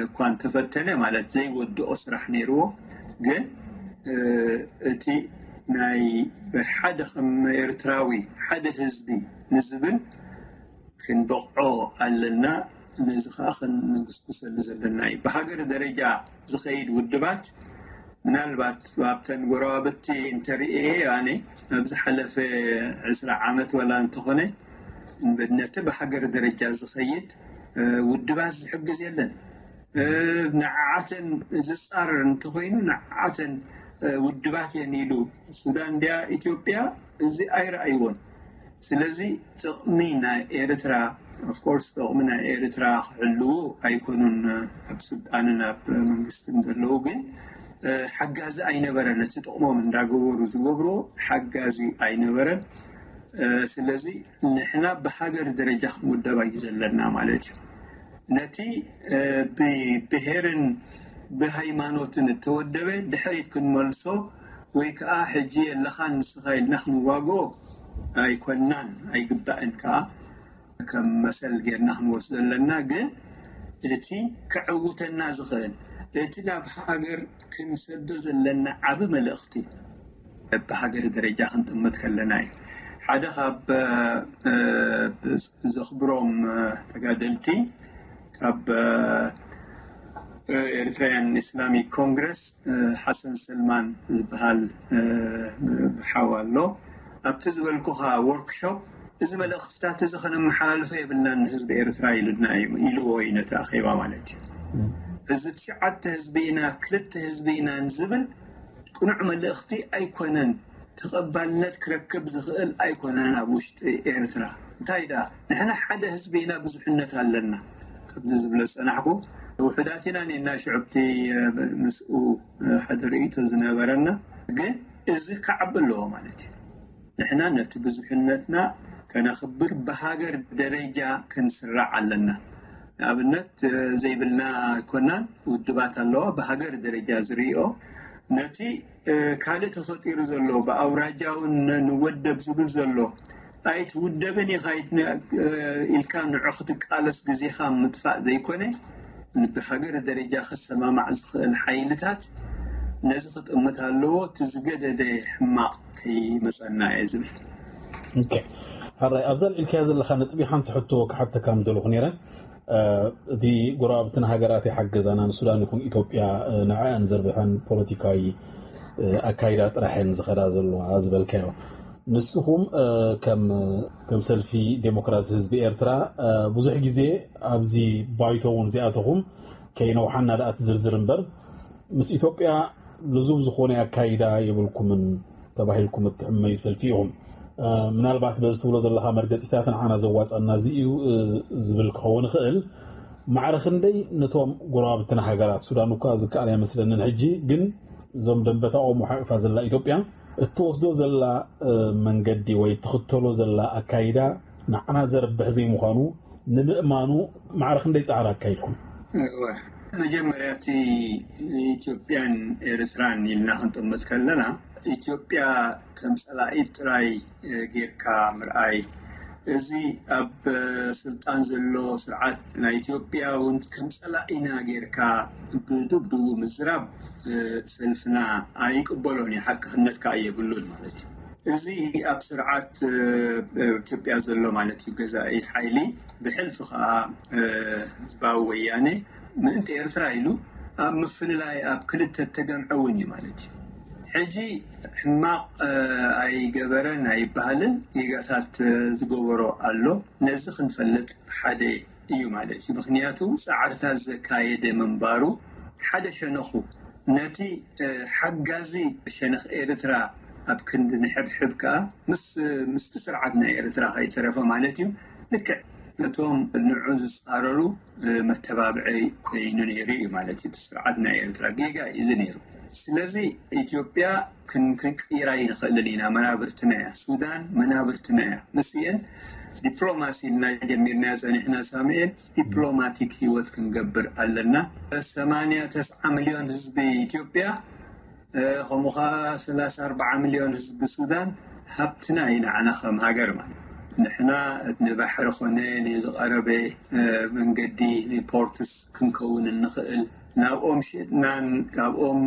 እኳ እንተፈተነ ማለት ዘይወድኦ ስራሕ ነይርዎ። ግን እቲ ናይ ሓደ ከም ኤርትራዊ ሓደ ህዝቢ ንዝብል ክንበቕዖ ኣለና። ነዚ ከዓ ክንጉስጉሰሉ ዘለና እዩ። ብሃገር ደረጃ ዝኸይድ ውድባት ምናልባት ኣብተን ጎረባብቲ እንተርእየ ኣነ ኣብ ዝሓለፈ ዕስራ ዓመት ወላ እንተኾነ ነቲ ብሃገር ደረጃ ዝኸይድ ውድባት ዝሕግዝ የለን። ንዓዓተን ዝጻረር እንተኾይኑ ንዓዓተን ውድባት እየን ኢሉ ሱዳን ድያ ኢትዮጵያ እዚ ኣይረኣይዎን። ስለዚ ጥቕሚ ናይ ኤርትራ ኦፍኮርስ ጥቕሚ ናይ ኤርትራ ክሕልዉ ኣይኮኑን ኣብ ስልጣንን ኣብ መንግስትን ዘለዉ፣ ግን ሓጋዚ ኣይነበረን። ነቲ ጥቕሞም እንዳገበሩ ዝገብርዎ ሓጋዚ ኣይነበረን። ስለዚ ንሕና ብሃገር ደረጃ ክንውደባ እዩ ዘለና ማለት እዩ። ነቲ ብብሄርን ብሃይማኖትን እተወደበ ድሕሪት ክንመልሶ ወይ ከዓ ሕጂ የለኻን ንስኻ ኢልና ክንዋግኦ ኣይኮናን፣ ኣይግባእን ከዓ ከም መሰል ጌርና ክንወስዶ ኣለና። ግን እቲ ከዕውተና ዝኽእል እቲ ናብ ሃገር ክንሰዶ ዘለና ዓቢ መልእኽቲ ብሃገር ደረጃ ክንጥምት ከለና እዩ። ሓደ ካብ ዘኽብሮም ተጋደልቲ ካብ ኤርትራውያን ኢስላሚክ ኮንግረስ ሓሰን ሰልማን ዝበሃል ሓው ኣሎ። ኣብቲ ዝበልኩኻ ወርክሾፕ እዚ መልእኽትታት እዚ ከነመሓላልፎ የብልናን ንህዝቢ ኤርትራ ኢሉና እዩ ኢልዎ እዩ ነቲ ኣኼባ ማለት እዩ። እዚ ትሽዓተ ህዝቢ ኢና ክልተ ህዝቢ ኢና ንዝብል ቅኑዕ መልእኽቲ ኣይኮነን። ተቐባልነት ክረክብ ዝኽእል ኣይኮነን ኣብ ውሽጢ ኤርትራ። እንታይ ደኣ ንሕና ሓደ ህዝቢ ኢና ብዙሕነት ኣለና ከምዚ ዝብለ ዝጸናሕኩ ውሑዳት ኢና ኔና ሽዑብቲ ምስኡ ሓደ ርእይቶ ዝነበረና ግን እዚ ከዓቢ ኣለዎ ማለት እዩ። ንሕና ነቲ ብዙሕነትና ከነኽብር ብሃገር ደረጃ ክንስራዕ ኣለና። ንኣብነት ዘይብልና ኣይኮናን ውድባት ኣለዋ ብሃገር ደረጃ ዝርእዮ ነቲ ካልእ ተፈጢሩ ዘሎ ብኣውራጃውን ንወደብ ዝብል ዘሎ ኣይትውደብን ኢኻ ኢልካ ንዑ ክትቃለስ ግዜኻ ምጥፋእ ዘይኮነ ብሃገር ደረጃ ክሰማማዕ ዝኽእል ሓይልታት ነዚ ክጥምት ኣለዎ። እቲ ዝገደደ ሕማቕ ከይመፀና እየ ዝብል። ሓራይ ኣብዛ ልዒልካያ ዘለካ ነጥቢ ሓንቲ ሕቶ ክሓተካ ምደለኹ ነይረ። እቲ ጎረባብትና ሃገራት ይሓገዛና ንሱዳን ይኹን ኢትዮጵያ ንዕኣን ዘርብሐን ፖለቲካዊ ኣካይዳ ጥራሕ እየን ዝኸዳ ዘለዋ ዝበልካዮ ንስኹም ከም ሰልፊ ዴሞክራሲ ህዝቢ ኤርትራ ብዙሕ ግዜ ኣብዚ ባይቶ እውን እዚኣተኹም ከይነውሓና ደኣ ትዝርዝር እምበር ምስ ኢትዮጵያ ልዙብ ዝኾነ ኣካይዳ የብልኩምን ተባሂልኩም እትሕመዩ ሰልፊ ኢኹም። ምናልባት በዚ ትብሎ ዘለካ መርገፂታት ንዓና ዘዋፀና እዚ እዩ ዝብል ክኸውን ይኽእል። ማዕረ ክንደይ ነቶም ጎረባብትና ሃገራት ሱዳን እኳ ዝከኣል ኣይመስለንን ሕጂ ግን እዞም ደንበ ተቃውሞ ሓቂፋ ዘላ ኢትዮጵያ እትወስዶ ዘላ መንገዲ ወይ እትኽተሎ ዘላ ኣካይዳ ንዓና ዘርብሕ ዘይምዃኑ ንምእማኑ ማዕረ ክንደይ ፃዕሪ ኣካይድኩም? መጀመርያ እቲ ኢትዮጵያን ኤርትራን ኢልና ክንጥምት ከለና ኢትዮጵያ ከም ፀላኢት ጥራይ ጌርካ ምርኣይ እዚ ኣብ ስልጣን ዘሎ ስርዓት ናይ ኢትዮጵያ እውን ከም ፀላኢና ጌርካ ብዱብዱቡ ምዝራብ ሰልፍና ኣይቅበሎን እዩ። ሓቅነትካ የብሉን ማለት እዩ። እዚ ኣብ ስርዓት ኢትዮጵያ ዘሎ ማለት እዩ ገዛኢ ሓይሊ ብሕልፊ ከዓ ህዝባዊ ወያነ ምእንቲ ኤርትራ ኢሉ ኣብ ምፍልላይ ኣብ ክልተ ተገምዐ እውን እዩ ማለት እዩ። ሕጂ ሕማቕ ኣይገበረን ኣይበሃልን ጌጋታት ዝገበሮ ኣሎ። ነዚ ክንፈልጥ ሓደ እዩ ማለት እዩ። ምክንያቱ ፃዕርታት ዘካየደ ምንባሩ ሓደ ሸነኹ ነቲ ሓጋዚ ሸነኽ ኤርትራ ኣብ ክንዲ ንሕብሕብ ከዓ ምስ ምስቲ ስርዓት ናይ ኤርትራ ከይተረፈ ማለት እዩ ልክዕ ነቶም ንዑ ዝፃረሩ መተባብዒ ኮይኑ ነይሩ እዩ ማለት እዩ። ስርዓት ናይ ኤርትራ ጌጋ እዩ ነይሩ። ስለዚ ኢትዮጵያ ክንቅይራ ይንኽእልን ኢና። መናብርትና እያ ሱዳን፣ መናብርትና እያ። ምስየን ዲፕሎማሲ ኢልና ጀሚርና ጸኒሕና ሳሙኤል፣ ዲፕሎማቲክ ህይወት ክንገብር ኣለና። ሰማንያ ተስዓ ሚልዮን ህዝቢ ኢትዮጵያ፣ ከምኡ ኸዓ ሰላሳ ኣርባዓ ሚልዮን ህዝቢ ሱዳን ሃብትና እዩ ንዓና ከም ሃገር ማለት። ንሕና ንባሕሪ ኾነ ንዝቐረበ መንገዲ ንፖርትስ ክንከውን እንኽእል፣ ናብኦም ሸጥናን ካብኦም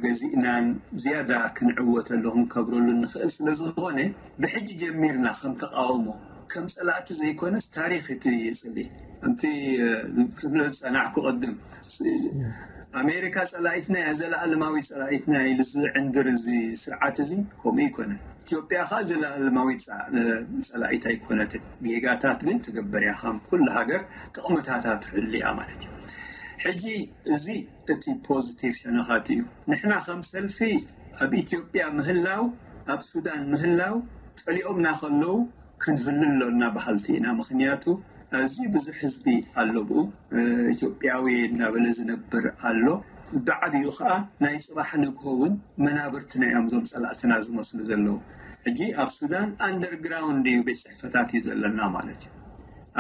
ገዚእናን ዝያዳ ክንዕወተሉ ክንከብረሉ እንኽእል ስለ ዝኾነ፣ ብሕጂ ጀሚርና ከም ተቃውሞ ከም ጸላእቲ ዘይኮነስ ታሪኽ እቲ ይጽሊ። ከምቲ ክብሎ ዝጸናሕኩ ቅድም፣ ኣሜሪካ ጸላኢትና እያ፣ ዘለኣለማዊ ጸላኢትና ኢሉ ዝዕንድር እዚ ስርዓት እዚ ከምኡ ይኮነ። ኢትዮጵያ ኸዓ ዘለኣለማዊ ጸላኢት ኣይኮነትን። ጌጋታት ግን ትገብር እያ፣ ከም ኩሉ ሃገር ጥቕምታታ ትሕሉ እያ ማለት እዩ። ሕጂ እዚ እቲ ፖዚቲቭ ሸነኻት እዩ። ንሕና ከም ሰልፊ ኣብ ኢትዮጵያ ምህላው፣ ኣብ ሱዳን ምህላው ጸሊኦምና ከለዉ ክንህሉ ኣሎና በሃልቲ ኢና። ምኽንያቱ ኣዝዩ ብዙሕ ህዝቢ ኣሎ ብኡ፣ ኢትዮጵያዊ እናበለ ዝነብር ኣሎ። ብዓብዩ ኸዓ ናይ ጽባሕ ንግሆ እውን መናብርትና እዮም እዞም ጸላእትና ዝመስሉ ዘለዉ። ሕጂ ኣብ ሱዳን ኣንደርግራውንድ እዩ ቤት ጽሕፈታት እዩ ዘለና ማለት እዩ።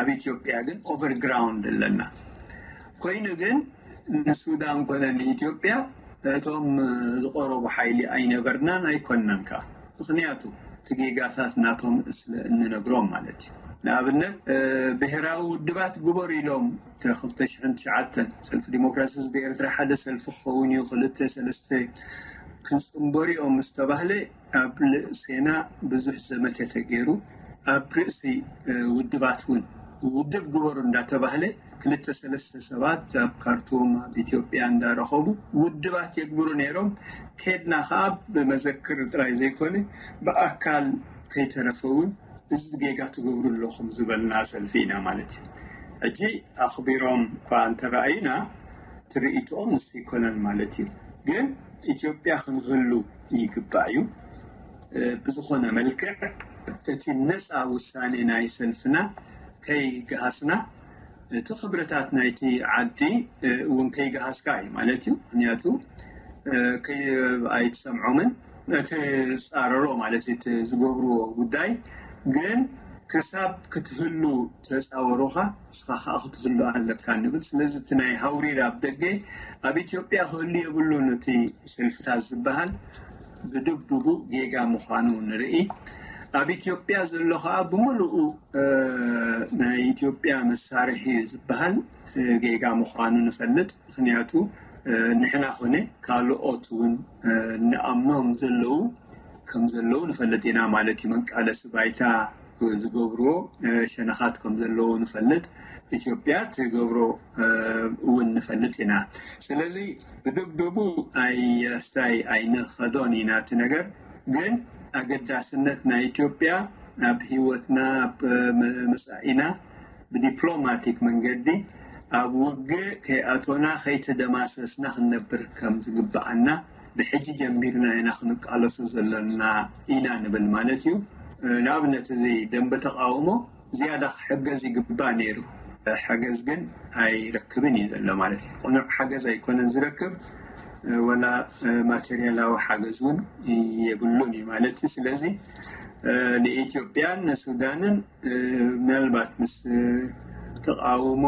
ኣብ ኢትዮጵያ ግን ኦቨርግራውንድ ኣለና። ኮይኑ ግን ንሱዳን ኮነ ንኢትዮጵያ እቶም ዝቐረቡ ሓይሊ ኣይነበርናን ኣይኮንናን ከኣ። ምኽንያቱ እቲ ጌጋታት ናቶም ስለ እንነግሮም ማለት እዩ። ንኣብነት ብሄራዊ ውድባት ግበሩ ኢሎም ክልተ ሽሕን ትሽዓተን ሰልፊ ዲሞክራሲ ህዝቢ ኤርትራ ሓደ ሰልፊ ክኸውን እዩ፣ ክልተ ሰለስተ ክንጽንበሩ እዮም ምስ ተባህለ ኣብ ልእሴና ብዙሕ ዘመተ ተገይሩ። ኣብ ርእሲ ውድባት እውን ውድብ ግበሩ እንዳተባህለ ክልተ ሰለስተ ሰባት ኣብ ካርቱም ኣብ ኢትዮጵያ እንዳረኸቡ ውድባት የግብሩ ነይሮም። ከድና ከዓ ብመዘክር ጥራይ ዘይኮነ ብኣካል ከይተረፈ እውን እዚ ጌጋ ትገብሩ ኣለኹም ዝበልና ሰልፊ ኢና ማለት እዩ። ሕጂ ኣኽቢሮም እኳ እንተረኣዩና ትርኢትኦም ንሱ ይኮነን ማለት እዩ። ግን ኢትዮጵያ ክንህሉ ይግባእ እዩ። ብዝኾነ መልክዕ እቲ ነፃ ውሳኔ ናይ ሰልፍና ከይገሃስና፣ እቲ ክብርታት ናይቲ ዓዲ እውን ከይገሃስካ እዩ ማለት እዩ። ምክንያቱ ኣይትሰምዖምን እቲ ዝፃረሮ ማለት እቲ ዝገብርዎ ጉዳይ ግን ክሳብ ክትህሉ ተፃወሩኻ ንስኻ ከዓ ክትህሉ ኣለካ ንብል። ስለዚ እቲ ናይ ሃውሪር ኣብ ደገ ኣብ ኢትዮጵያ ክህሉ የብሉን እቲ ሰልፍታት ዝበሃል ብድብድቡ ጌጋ ምዃኑ ንርኢ። ኣብ ኢትዮጵያ ዘሎ ከዓ ብምሉኡ ናይ ኢትዮጵያ መሳርሒ ዝበሃል ጌጋ ምዃኑ ንፈልጥ። ምክንያቱ ንሕና ኮነ ካልኦት እውን ንኣምኖም ዘለዉ ከም ዘለዉ ንፈልጥ ኢና ማለት እዩ። መቃለሲ ባይታ ዝገብርዎ ሸነኻት ከም ዘለዉ ንፈልጥ፣ ኢትዮጵያ ትገብሮ እውን ንፈልጥ ኢና። ስለዚ ብድብድቡ ኣይ ኣስታይ ኣይንኸዶን ኢና እቲ ነገር። ግን ኣገዳስነት ናይ ኢትዮጵያ ኣብ ህይወትና ኣብ መጻኢና ብዲፕሎማቲክ መንገዲ ኣብ ውግእ ከይኣቶና ከይተደማሰስና ክንነብር ከም ዝግብኣና ብሕጂ ጀሚርና ኢና ክንቃለሶ ዘለና ኢና ንብል ማለት እዩ። ንኣብነት እዚ ደንበ ተቃውሞ ዝያዳ ክሕገዝ ይግባእ ነይሩ። ሓገዝ ግን ኣይረክብን እዩ ዘሎ ማለት እዩ። ቅኑዕ ሓገዝ ኣይኮነን ዝረክብ፣ ወላ ማቴሪያላዊ ሓገዝ እውን የብሉን እዩ ማለት እዩ። ስለዚ ንኢትዮጵያን ንሱዳንን ምናልባት ምስ ተቃውሞ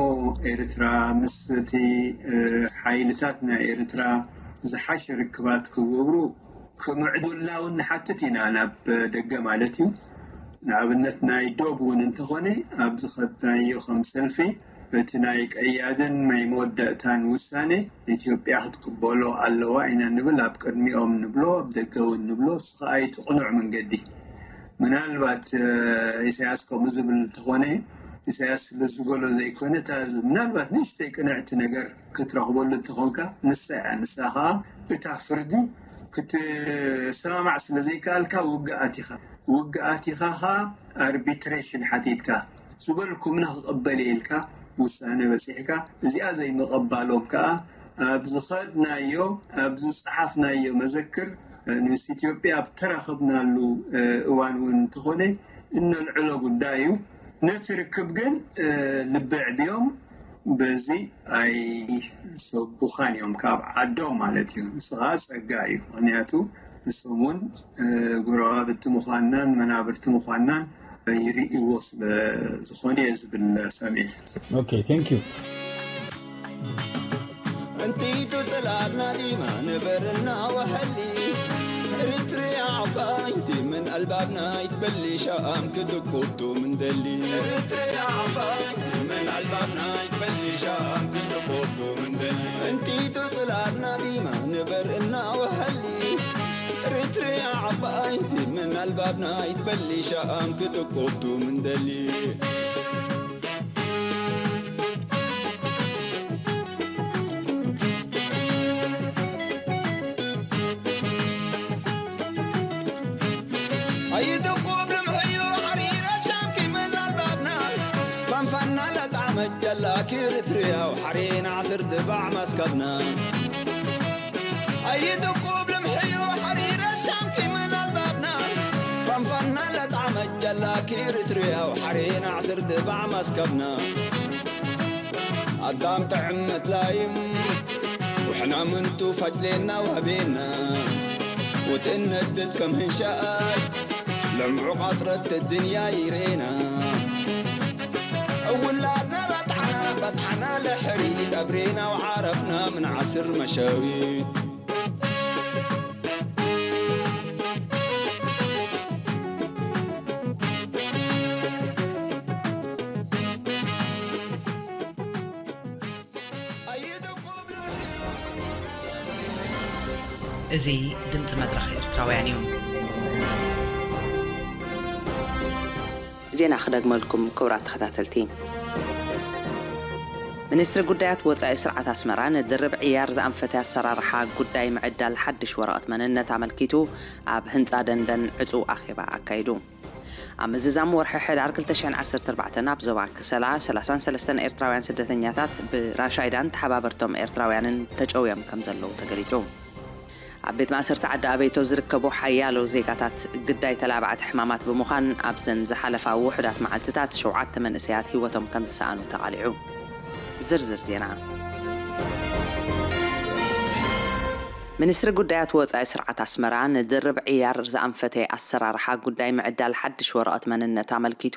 ኤርትራ፣ ምስ እቲ ሓይልታት ናይ ኤርትራ ዝሓሸ ርክባት ክገብሩ ክምዕዱልና እውን ንሓትት ኢና ናብ ደገ ማለት እዩ። ንኣብነት ናይ ዶብ እውን እንተኾነ ኣብ ዝኸድናዮ ከም ሰልፊ እቲ ናይ ቀያድን ናይ መወዳእታን ውሳኔ ኢትዮጵያ ክትቅበሎ ኣለዋ ኢና ንብል። ኣብ ቅድሚኦም ንብሎ፣ ኣብ ደገ እውን ንብሎ። እሱ ከዓ እቲ ቅኑዕ መንገዲ። ምናልባት ኢሳያስ ከምኡ ዝብል እንተኾነ፣ ኢሳያስ ስለ ዝበሎ ዘይኮነ፣ እታ ምናልባት ንእሽተይ ቅንዕቲ ነገር ክትረኽበሉ እንተኾንካ ንሳ እያ። ንሳ ከዓ እታ ፍርዲ ክትሰማማዕ ስለ ዘይከኣልካ ውግኣት ኢኻ። ውግኣት ኢኻ ከዓ ኣርቢትሬሽን ሓቲትካ ዝበልኩምና ክቕበል ኢልካ ውሳነ በፂሕካ፣ እዚኣ ዘይምቕባሎም ከዓ ኣብ ዝኸድናዮ ኣብ ዝፀሓፍናዮ መዘክር ምስ ኢትዮጵያ ኣብ ተራኸብናሉ እዋን እውን እንተኾነ እነልዕሎ ጉዳይ እዩ። ነቲ ርክብ ግን ልቢ ኣዕብዮም በዚ ኣይሰጉኻን እዮም ካብ ዓዶም ማለት እዩ። ንስኻ ጸጋ እዩ። ምኽንያቱ ንሶም እውን ጎረባብቲ ምዃንናን መናብርቲ ምዃንናን ይርእይዎ ስለ ዝኾነ እየ ዝብል ሰሚዕ። Okay, thank you. እንቲቱ ጽላልና ዲማ ንበርና ወሐሊ ኤርትርያ ዓባይቲ ምን ኣልባብና ይትበሊ ሻኣም ክድቁቱ ምንደሊ ኤርትርያ ዓባይቲ ምን ኣልባብና ይትበሊ ሻኣም ክድቁቱ ምንደሊ እንቲቱ ጽላልና ዲማ ንበርና ወሐሊ ኤርትርያ ዓባይቲ ምን ኣልባብና ይትበሊ ሻኣም ክድቁቱ ምንደሊ ኣይትቁብ ልምሕዩ ሓሪረ ሻምኪ ምናልባትና ፋንፋና ለጣዕመት ጀላ ክርትርያው ሓሬና ዓስር ድባዕ መስከብና ኣይትቁብ ልምሕዩ ሓሪረ ሻምኪ ምናልባትና ፋንፋና ለጣዕመት ጀላ ክርትርያው ሓሬና ዓስር ድባዕ መስከብና ኣዳም ጥዕም መትላይም ውሕና ምንቱ ፈጅሌና ወህቤና ወትእነድድ ከም ህንሻኣይ ለምዑ ቃጥረት ድንያ ይሬና እውላድና በጥዓና በጥዓና ለሕሪ ጠብሬና ወዓረፍና ምን ዓስር መሸዊት እዚ ድምፂ መድረኽ ኤርትራውያን እዩ። ዜና ክደግመልኩም ክቡራት ተኸታተልቲ። ሚኒስትሪ ጉዳያት ወፃኢ ስርዓት ኣስመራ ንድርብ ዕያር ዝኣንፈተ ኣሰራርሓ ጉዳይ ምዕዳል ሓድሽ ወረቐት መንነት ኣመልኪቱ ኣብ ህንፃ ደንደን ዕፁው ኣኼባ ኣካይዱ። ኣብ ምዝዛም ወርሒ ሕዳር ክልተ ሽሕን ዓሰርተ ኣርባዕተን ኣብ ዞባ ከሰላ ሰላሳን ሰለስተን ኤርትራውያን ስደተኛታት ብራሻይዳን ተሓባበርቶም ኤርትራውያንን ተጨውዮም ከም ዘለዉ ተገሊጹ። ኣብ ቤት ማእሰርቲ ዓዲ ኣበይቶ ዝርከቡ ሓያሎ ዜጋታት ግዳይ ተላባዕቲ ሕማማት ብምዃን ኣብዘን ዝሓለፋ ውሑዳት መዓልትታት ሸውዓተ መንእሰያት ህይወቶም ከም ዝሰኣኑ ተቓሊዑ። ዝርዝር ዜና። ሚኒስትሪ ጉዳያት ወጻኢ ስርዓት ኣስመራ ንድርብ ዕያር ዝኣንፈተ ኣሰራርሓ ጉዳይ ምዕዳል ሓድሽ ወረቐት መንነት ኣመልኪቱ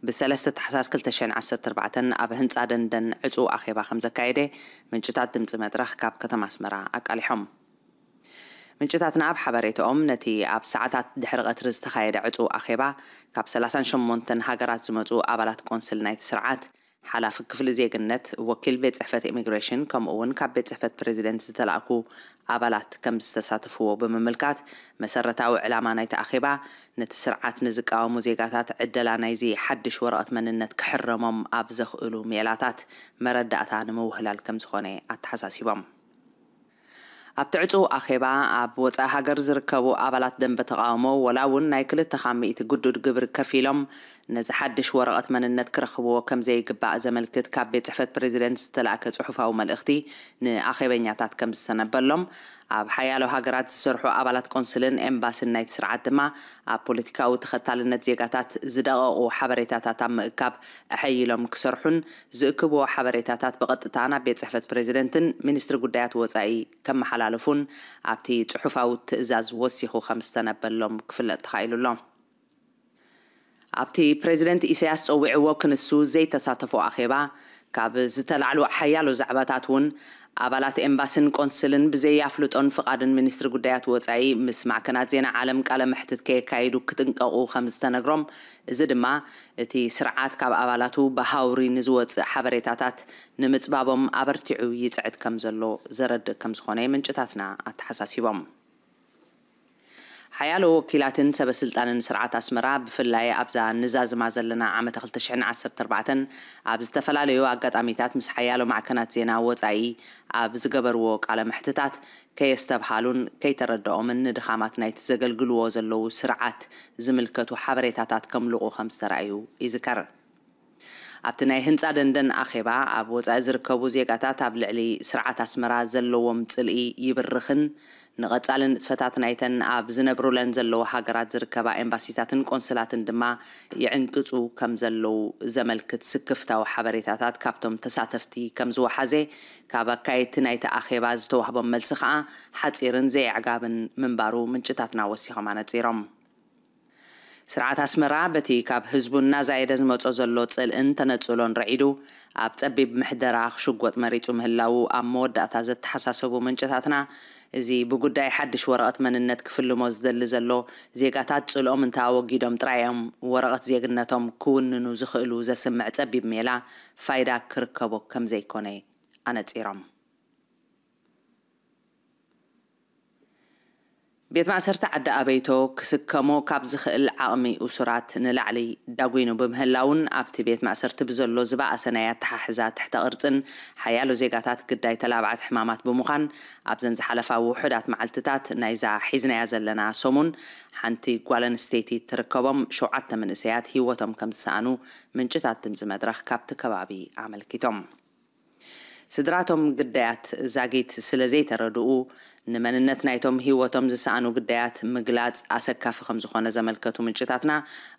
ብሰለስተ ታሕሳስ ክልተ ሽሕን ዓሰርተ ኣርባዕተን ኣብ ህንጻ ደንደን ዕጹው ኣኼባ ከም ዘካየደ ምንጭታት ድምጺ መድረኽ ካብ ከተማ ኣስመራ ኣቃሊሖም። ምንጭታትና ኣብ ሓበሬታኦም ነቲ ኣብ ሰዓታት ድሕሪ ቀትሪ ዝተኻየደ ዕጹው ኣኼባ ካብ ሰላሳን ሸሞንተን ሃገራት ዝመጹ ኣባላት ቆንስል ናይቲ ስርዓት ሓላፊ ክፍሊ ዜግነት፣ ወኪል ቤት ጽሕፈት ኢሚግሬሽን፣ ከምኡ እውን ካብ ቤት ጽሕፈት ፕሬዚደንት ዝተላእኩ ኣባላት ከም ዝተሳተፍዎ ብምምልካት፣ መሰረታዊ ዕላማ ናይቲ ኣኼባ ነቲ ስርዓት ንዝቃወሙ ዜጋታት ዕደላ ናይዚ ሓድሽ ወረቐት መንነት ክሕረሞም ኣብ ዘኽእሉ ሜላታት መረዳእታ ንምውህላል ከም ዝኾነ ኣተሓሳሲቦም። ኣብቲ ዕጹው ኣኼባ ኣብ ወጻኢ ሃገር ዝርከቡ ኣባላት ደንበ ተቓውሞ ወላ እውን ናይ ክልተ ካብ ሚእቲ ግዱድ ግብሪ ከፊሎም ነዚ ሓድሽ ወረቐት መንነት ክረኽብዎ ከም ዘይግባእ ዘመልክት ካብ ቤት ጽሕፈት ፕሬዚደንት ዝተላእከ ጽሑፋዊ መልእኽቲ ንኣኼበኛታት ከም ዝተነበሎም ኣብ ሓያሎ ሃገራት ዝሰርሑ ኣባላት ቆንስልን ኤምባስን ናይቲ ስርዓት ድማ ኣብ ፖለቲካዊ ተኸታልነት ዜጋታት ዝደቐቑ ሓበሬታታት ኣብ ምእካብ ኣሐይሎም ክሰርሑን ዝእክብዎ ሓበሬታታት ብቐጥታ ናብ ቤት ጽሕፈት ፕሬዚደንትን ሚኒስትሪ ጉዳያት ወጻኢ ከመሓላልፉን ኣብቲ ጽሑፋዊ ትእዛዝ ወሲኹ ከም ዝተነበሎም ክፍለጥ ተኻኢሉ ኣሎ። ኣብቲ ፕሬዚደንት ኢሳያስ ጸዊዕዎ ክንሱ ዘይተሳተፎ ኣኼባ ካብ ዝተላዕሉ ሓያሎ ዛዕባታት እውን ኣባላት ኤምባስን ቆንስልን ብዘይ ኣፍልጦን ፍቓድን ሚኒስትሪ ጉዳያት ወጻኢ ምስ ማዕከናት ዜና ዓለም ቃለ መሕትት ከየካይዱ ክጥንቀቑ ከም ዝተነግሮም፣ እዚ ድማ እቲ ስርዓት ካብ ኣባላቱ ብሃውሪ ንዝወጽእ ሓበሬታታት ንምጽባቦም ኣበርቲዑ ይጽዕት ከም ዘሎ ዘረድእ ከም ዝኾነ ምንጭታትና ኣተሓሳሲቦም። ሓያሎ ወኪላትን ሰበ ስልጣንን ስርዓት ኣስመራ ብፍላይ ኣብዛ ንዛዝማ ዘለና ዓመተ ክልተ ሽሕን ዓሰርተ ኣርባዕተን ኣብ ዝተፈላለዩ ኣጋጣሚታት ምስ ሓያሎ ማዕከናት ዜና ወጻኢ ኣብ ዝገበርዎ ቃለ መሕትታት ከየስተብሃሉን ከይተረድኦምን ንድኻማት ናይቲ ዘገልግልዎ ዘለዉ ስርዓት ዝምልከቱ ሓበሬታታት ከምልቑ ከም ዝተራእዩ ይዝከር። ኣብቲ ናይ ህንጻ ደንደን ኣኼባ፣ ኣብ ወጻኢ ዝርከቡ ዜጋታት ኣብ ልዕሊ ስርዓት ኣስመራ ዘለዎም ጽልኢ ይብርኽን ንቐጻሊ ንጥፈታት ናይተን ኣብ ዝነብሩለን ዘለዉ ሃገራት ዝርከባ ኤምባሲታትን ቆንስላትን ድማ ይዕንቅጹ ከም ዘለዉ ዘመልክት ስክፍታዊ ሓበሬታታት ካብቶም ተሳተፍቲ ከም ዝወሓዘ ካብ ኣካየድቲ ናይቲ ኣኼባ ዝተዋህቦም መልሲ ከኣ ሓጺርን ዘየዕጋብን ምንባሩ ምንጭታትና ወሲኾም ኣነጺሮም። ስርዓት ኣስመራ በቲ ካብ ህዝቡ እናዛየደ ዝመጾ ዘሎ ጽልእን ተነጽሎን ረዒዱ ኣብ ጸቢብ ምሕደራ ክሽጎጥ መሪጹ ምህላዉ ኣብ መወዳእታ ዘተሓሳሰቡ ምንጭታትና፣ እዚ ብጉዳይ ሓድሽ ወረቐት መንነት ክፍልሞ ዝደሊ ዘሎ ዜጋታት ጽልኦም እንተኣወጊዶም ጥራይ እዮም ወረቐት ዜግነቶም ክውንኑ ዝኽእሉ ዘስምዕ ጸቢብ ሜላ ፋይዳ ክርከቦ ከም ዘይኮነ ኣነጺሮም። ቤት ማእሰርቲ ዓዲ ኣበይቶ ክስከሞ ካብ ዝኽእል ዓቕሚ እሱራት ንላዕሊ ዳጒኑ ብምህላውን ኣብቲ ቤት ማእሰርቲ ብዘሎ ዝበኣሰ ናይ ኣተሓሕዛ ትሕተ ቅርጽን ሓያሎ ዜጋታት ግዳይ ተላባዕቲ ሕማማት ብምዃን ኣብዘን ዝሓለፋ ውሑዳት መዓልትታት ናይዛ ሒዝናያ ዘለና ሰሙን ሓንቲ ጓል ኣንስተይቲ ትርከቦም ሸውዓተ መንእሰያት ህይወቶም ከም ዝሰኣኑ ምንጭታት ድምፂ መድረኽ ካብቲ ከባቢ ኣመልኪቶም። ስድራቶም ግዳያት ዛጊት ስለ ዘይተረድኡ፣ ንመንነት ናይቶም ህይወቶም ዝሰኣኑ ግዳያት ምግላጽ ኣሰካፊ ከም ዝኾነ ዘመልከቱ ምንጭታትና፣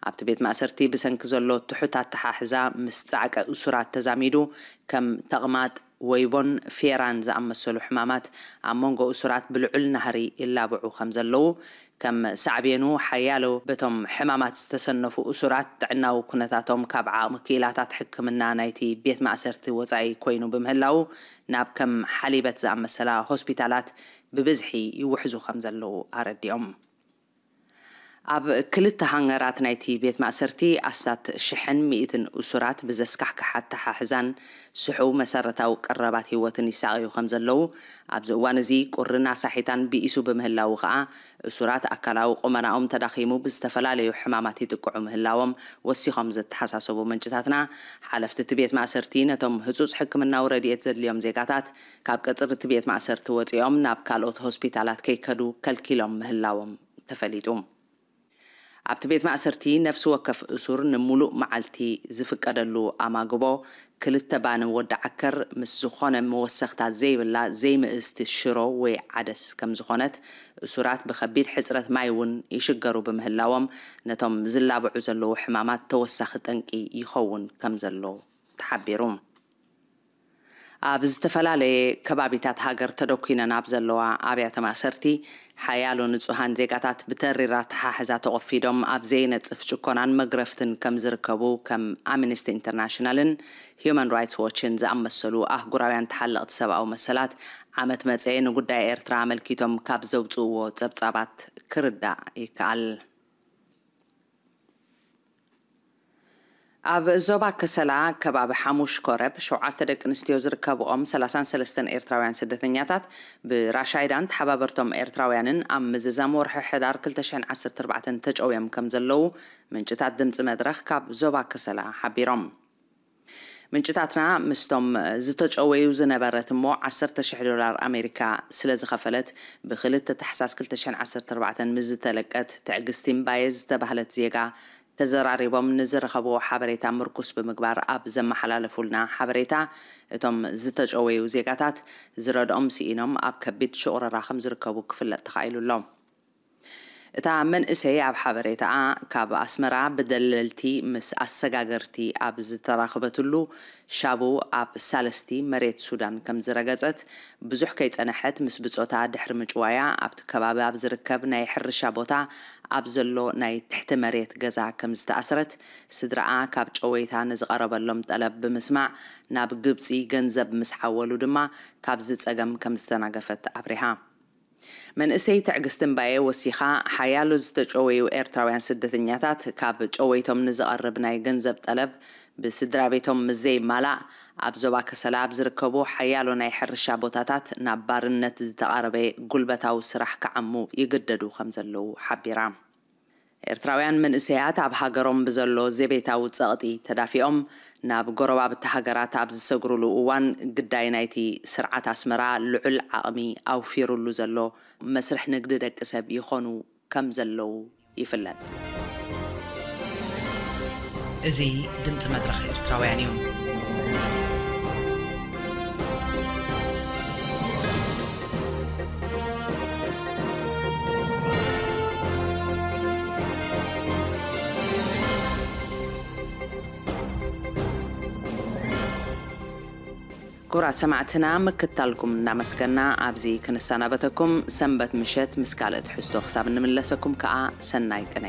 ኣብቲ ቤት ማእሰርቲ ብሰንኪ ዘሎ ትሑት ኣተሓሕዛ ምስ ጻዕቂ እሱራት ተዛሚዱ፣ ከም ተቕማጥ፣ ወይቦን ፌራን ዝኣመሰሉ ሕማማት ኣብ መንጎ እሱራት ብልዑል ናህሪ ይላብዑ ከም ዘለዉ፣ ከም ሳዕቤኑ ሓያሎ በቶም ሕማማት ዝተሰነፉ እሱራት ጥዕናዊ ኩነታቶም ካብ ዓቕሚ ክኢላታት ሕክምና ናይቲ ቤት ማእሰርቲ ወጻኢ ኮይኑ ብምህላዉ፣ ናብ ከም ሓሊበት ዝኣመሰላ ሆስፒታላት ብብዝሒ ይውሕዙ ከም ዘለዉ ኣረዲኦም። ኣብ ክልተ ሃንገራት ናይቲ ቤት ማእሰርቲ ኣስታት ሽሕን ሚእትን እሱራት ብዘስካሕክሕ ኣተሓሕዛን ስሑው መሰረታዊ ቀረባት ህይወትን ይሳቐዩ ከም ዘለዉ፣ ኣብዚ እዋን እዚ ቁርን ኣሳሒታን ብኢሱ ብምህላዉ ከኣ፣ እሱራት ኣካላዊ ቁመናኦም ተዳኺሙ ብዝተፈላለዩ ሕማማት ይጥቅዑ ምህላዎም ወሲኾም ዘተሓሳሰቡ ምንጭታትና፣ ሓለፍቲ እቲ ቤት ማእሰርቲ ነቶም ህጹጽ ሕክምናዊ ረድኤት ዘድልዮም ዜጋታት ካብ ቀጽሪ እቲ ቤት ማእሰርቲ ወጺኦም ናብ ካልኦት ሆስፒታላት ከይከዱ ከልኪሎም ምህላዎም ተፈሊጡ። ኣብቲ ቤት ማእሰርቲ ነፍሲ ወከፍ እሱር ንምሉእ መዓልቲ ዝፍቀደሉ ኣማግቦ ክልተ ባኒ ወዲ ዓከር ምስ ዝኾነ መወሰኽታት ዘይብላ ዘይምእዝቲ ሽሮ ወይ ዓደስ ከም ዝኾነት፣ እሱራት ብኸቢድ ሕጽረት ማይ እውን ይሽገሩ ብምህላዎም፣ ነቶም ዝላብዑ ዘለዉ ሕማማት ተወሳኺ ጠንቂ ይኸውን ከም ዘሎ ተሓቢሩ። ኣብ ዝተፈላለየ ከባቢታት ሃገር ተደኲነን ኣብ ዘለዋ ኣብያተ ማእሰርቲ፣ ሓያሎ ንጹሃን ዜጋታት ብተሪር ኣተሓሕዛ ተቖፊዶም ኣብ ዘይነጽፍ ጭኮናን መግረፍትን ከም ዝርከቡ፣ ከም ኣምነስቲ ኢንተርናሽናልን ሂዩማን ራይትስ ዎችን ዝኣመሰሉ ኣህጉራውያን ተሓለቕቲ ሰብኣዊ መሰላት፣ ዓመት መጸ ንጉዳይ ኤርትራ ኣመልኪቶም ካብ ዘውጽእዎ ጸብጻባት ክርዳእ ይከኣል። ኣብ ዞባ ከሰላ ከባቢ ሓሙሽ ኮረብ ሸውዓተ ደቂ ኣንስትዮ ዝርከብኦም ሰላሳን ሰለስተን ኤርትራውያን ስደተኛታት ብራሻይዳን ተሓባበርቶም ኤርትራውያንን ኣብ ምዝዛም ወርሒ ሕዳር ክልተ ሽሕን ዓሰርተ ኣርባዕተን ተጨውዮም ከም ዘለዉ ምንጭታት ድምፂ መድረኽ ካብ ዞባ ከሰላ ሓቢሮም። ምንጭታትና ምስቶም ዝተጨወዩ ዝነበረት እሞ ዓሰርተ ሽሕ ዶላር ኣሜሪካ ስለ ዝኸፈለት ብክልተ ታሕሳስ ክልተ ሽሕን ዓሰርተ ኣርባዕተን ምስ ዝተለቀት ትዕግስቲ እምባየ ዝተባህለት ዜጋ ተዘራሪቦም ንዝረኸብዎ ሓበሬታ ምርኩስ ብምግባር ኣብ ዘመሓላለፉልና ሓበሬታ፣ እቶም ዝተጨወዩ ዜጋታት ዝረድኦም ስኢኖም ኣብ ከቢድ ሽቑረራ ከም ዝርከቡ ክፍለጥ ተኻኢሉ ኣሎ። እታ መንእሰይ ኣብ ሓበሬታኣ ካብ ኣስመራ ብደለልቲ ምስ ኣሰጋገርቲ ኣብ ዝተራኽበትሉ ሻቡ ኣብ ሳልስቲ መሬት ሱዳን ከም ዝረገጸት፣ ብዙሕ ከይጸነሐት ምስ ብጾታ ድሕሪ ምጭዋያ ኣብቲ ከባቢ ኣብ ዝርከብ ናይ ሕርሻ ቦታ ኣብ ዘሎ ናይ ትሕቲ መሬት ገዛ ከም ዝተኣስረት፣ ስድራኣ ካብ ጨወይታ ንዝቐረበሎም ጠለብ ብምስማዕ ናብ ግብጺ ገንዘብ ምስ ሓወሉ ድማ ካብዚ ጸገም ከም ዝተናገፈት ኣብሪሃ። መንእሰይ ትዕግስቲ እምባየ ወሲኻ፣ ሓያሎ ዝተጨወዩ ኤርትራውያን ስደተኛታት ካብ ጨወይቶም ንዝቐርብ ናይ ገንዘብ ጠለብ ብስድራ ቤቶም ምስ ዘይማላእ፣ ኣብ ዞባ ከሰላ ኣብ ዝርከቡ ሓያሎ ናይ ሕርሻ ቦታታት ናብ ባርነት ዝተቓረበ ጉልበታዊ ስራሕ ክዓሙ ይግደዱ ከም ዘለዉ ሓቢራ። ኤርትራውያን መንእሰያት ኣብ ሃገሮም ብዘሎ ዘቤታዊ ጸቕጢ ተዳፊኦም ናብ ጎረባብቲ ሃገራት ኣብ ዝሰግሩሉ እዋን፣ ግዳይ ናይቲ ስርዓት ኣስመራ ልዑል ዓቕሚ ኣውፊሩሉ ዘሎ መስርሕ ንግዲ ደቂ ሰብ ይኾኑ ከም ዘለዉ ይፍለጥ። እዚ ድምፂ መድረኽ ኤርትራውያን እዩ። ክቡራት ሰማዕትና፣ ምክታልኩም እናመስገና ኣብዚ ክንሰናበተኩም፣ ሰንበት ምሸት ምስ ካልእ ትሕዝቶ ክሳብ እንምለሰኩም ከዓ ሰናይ ቅነ።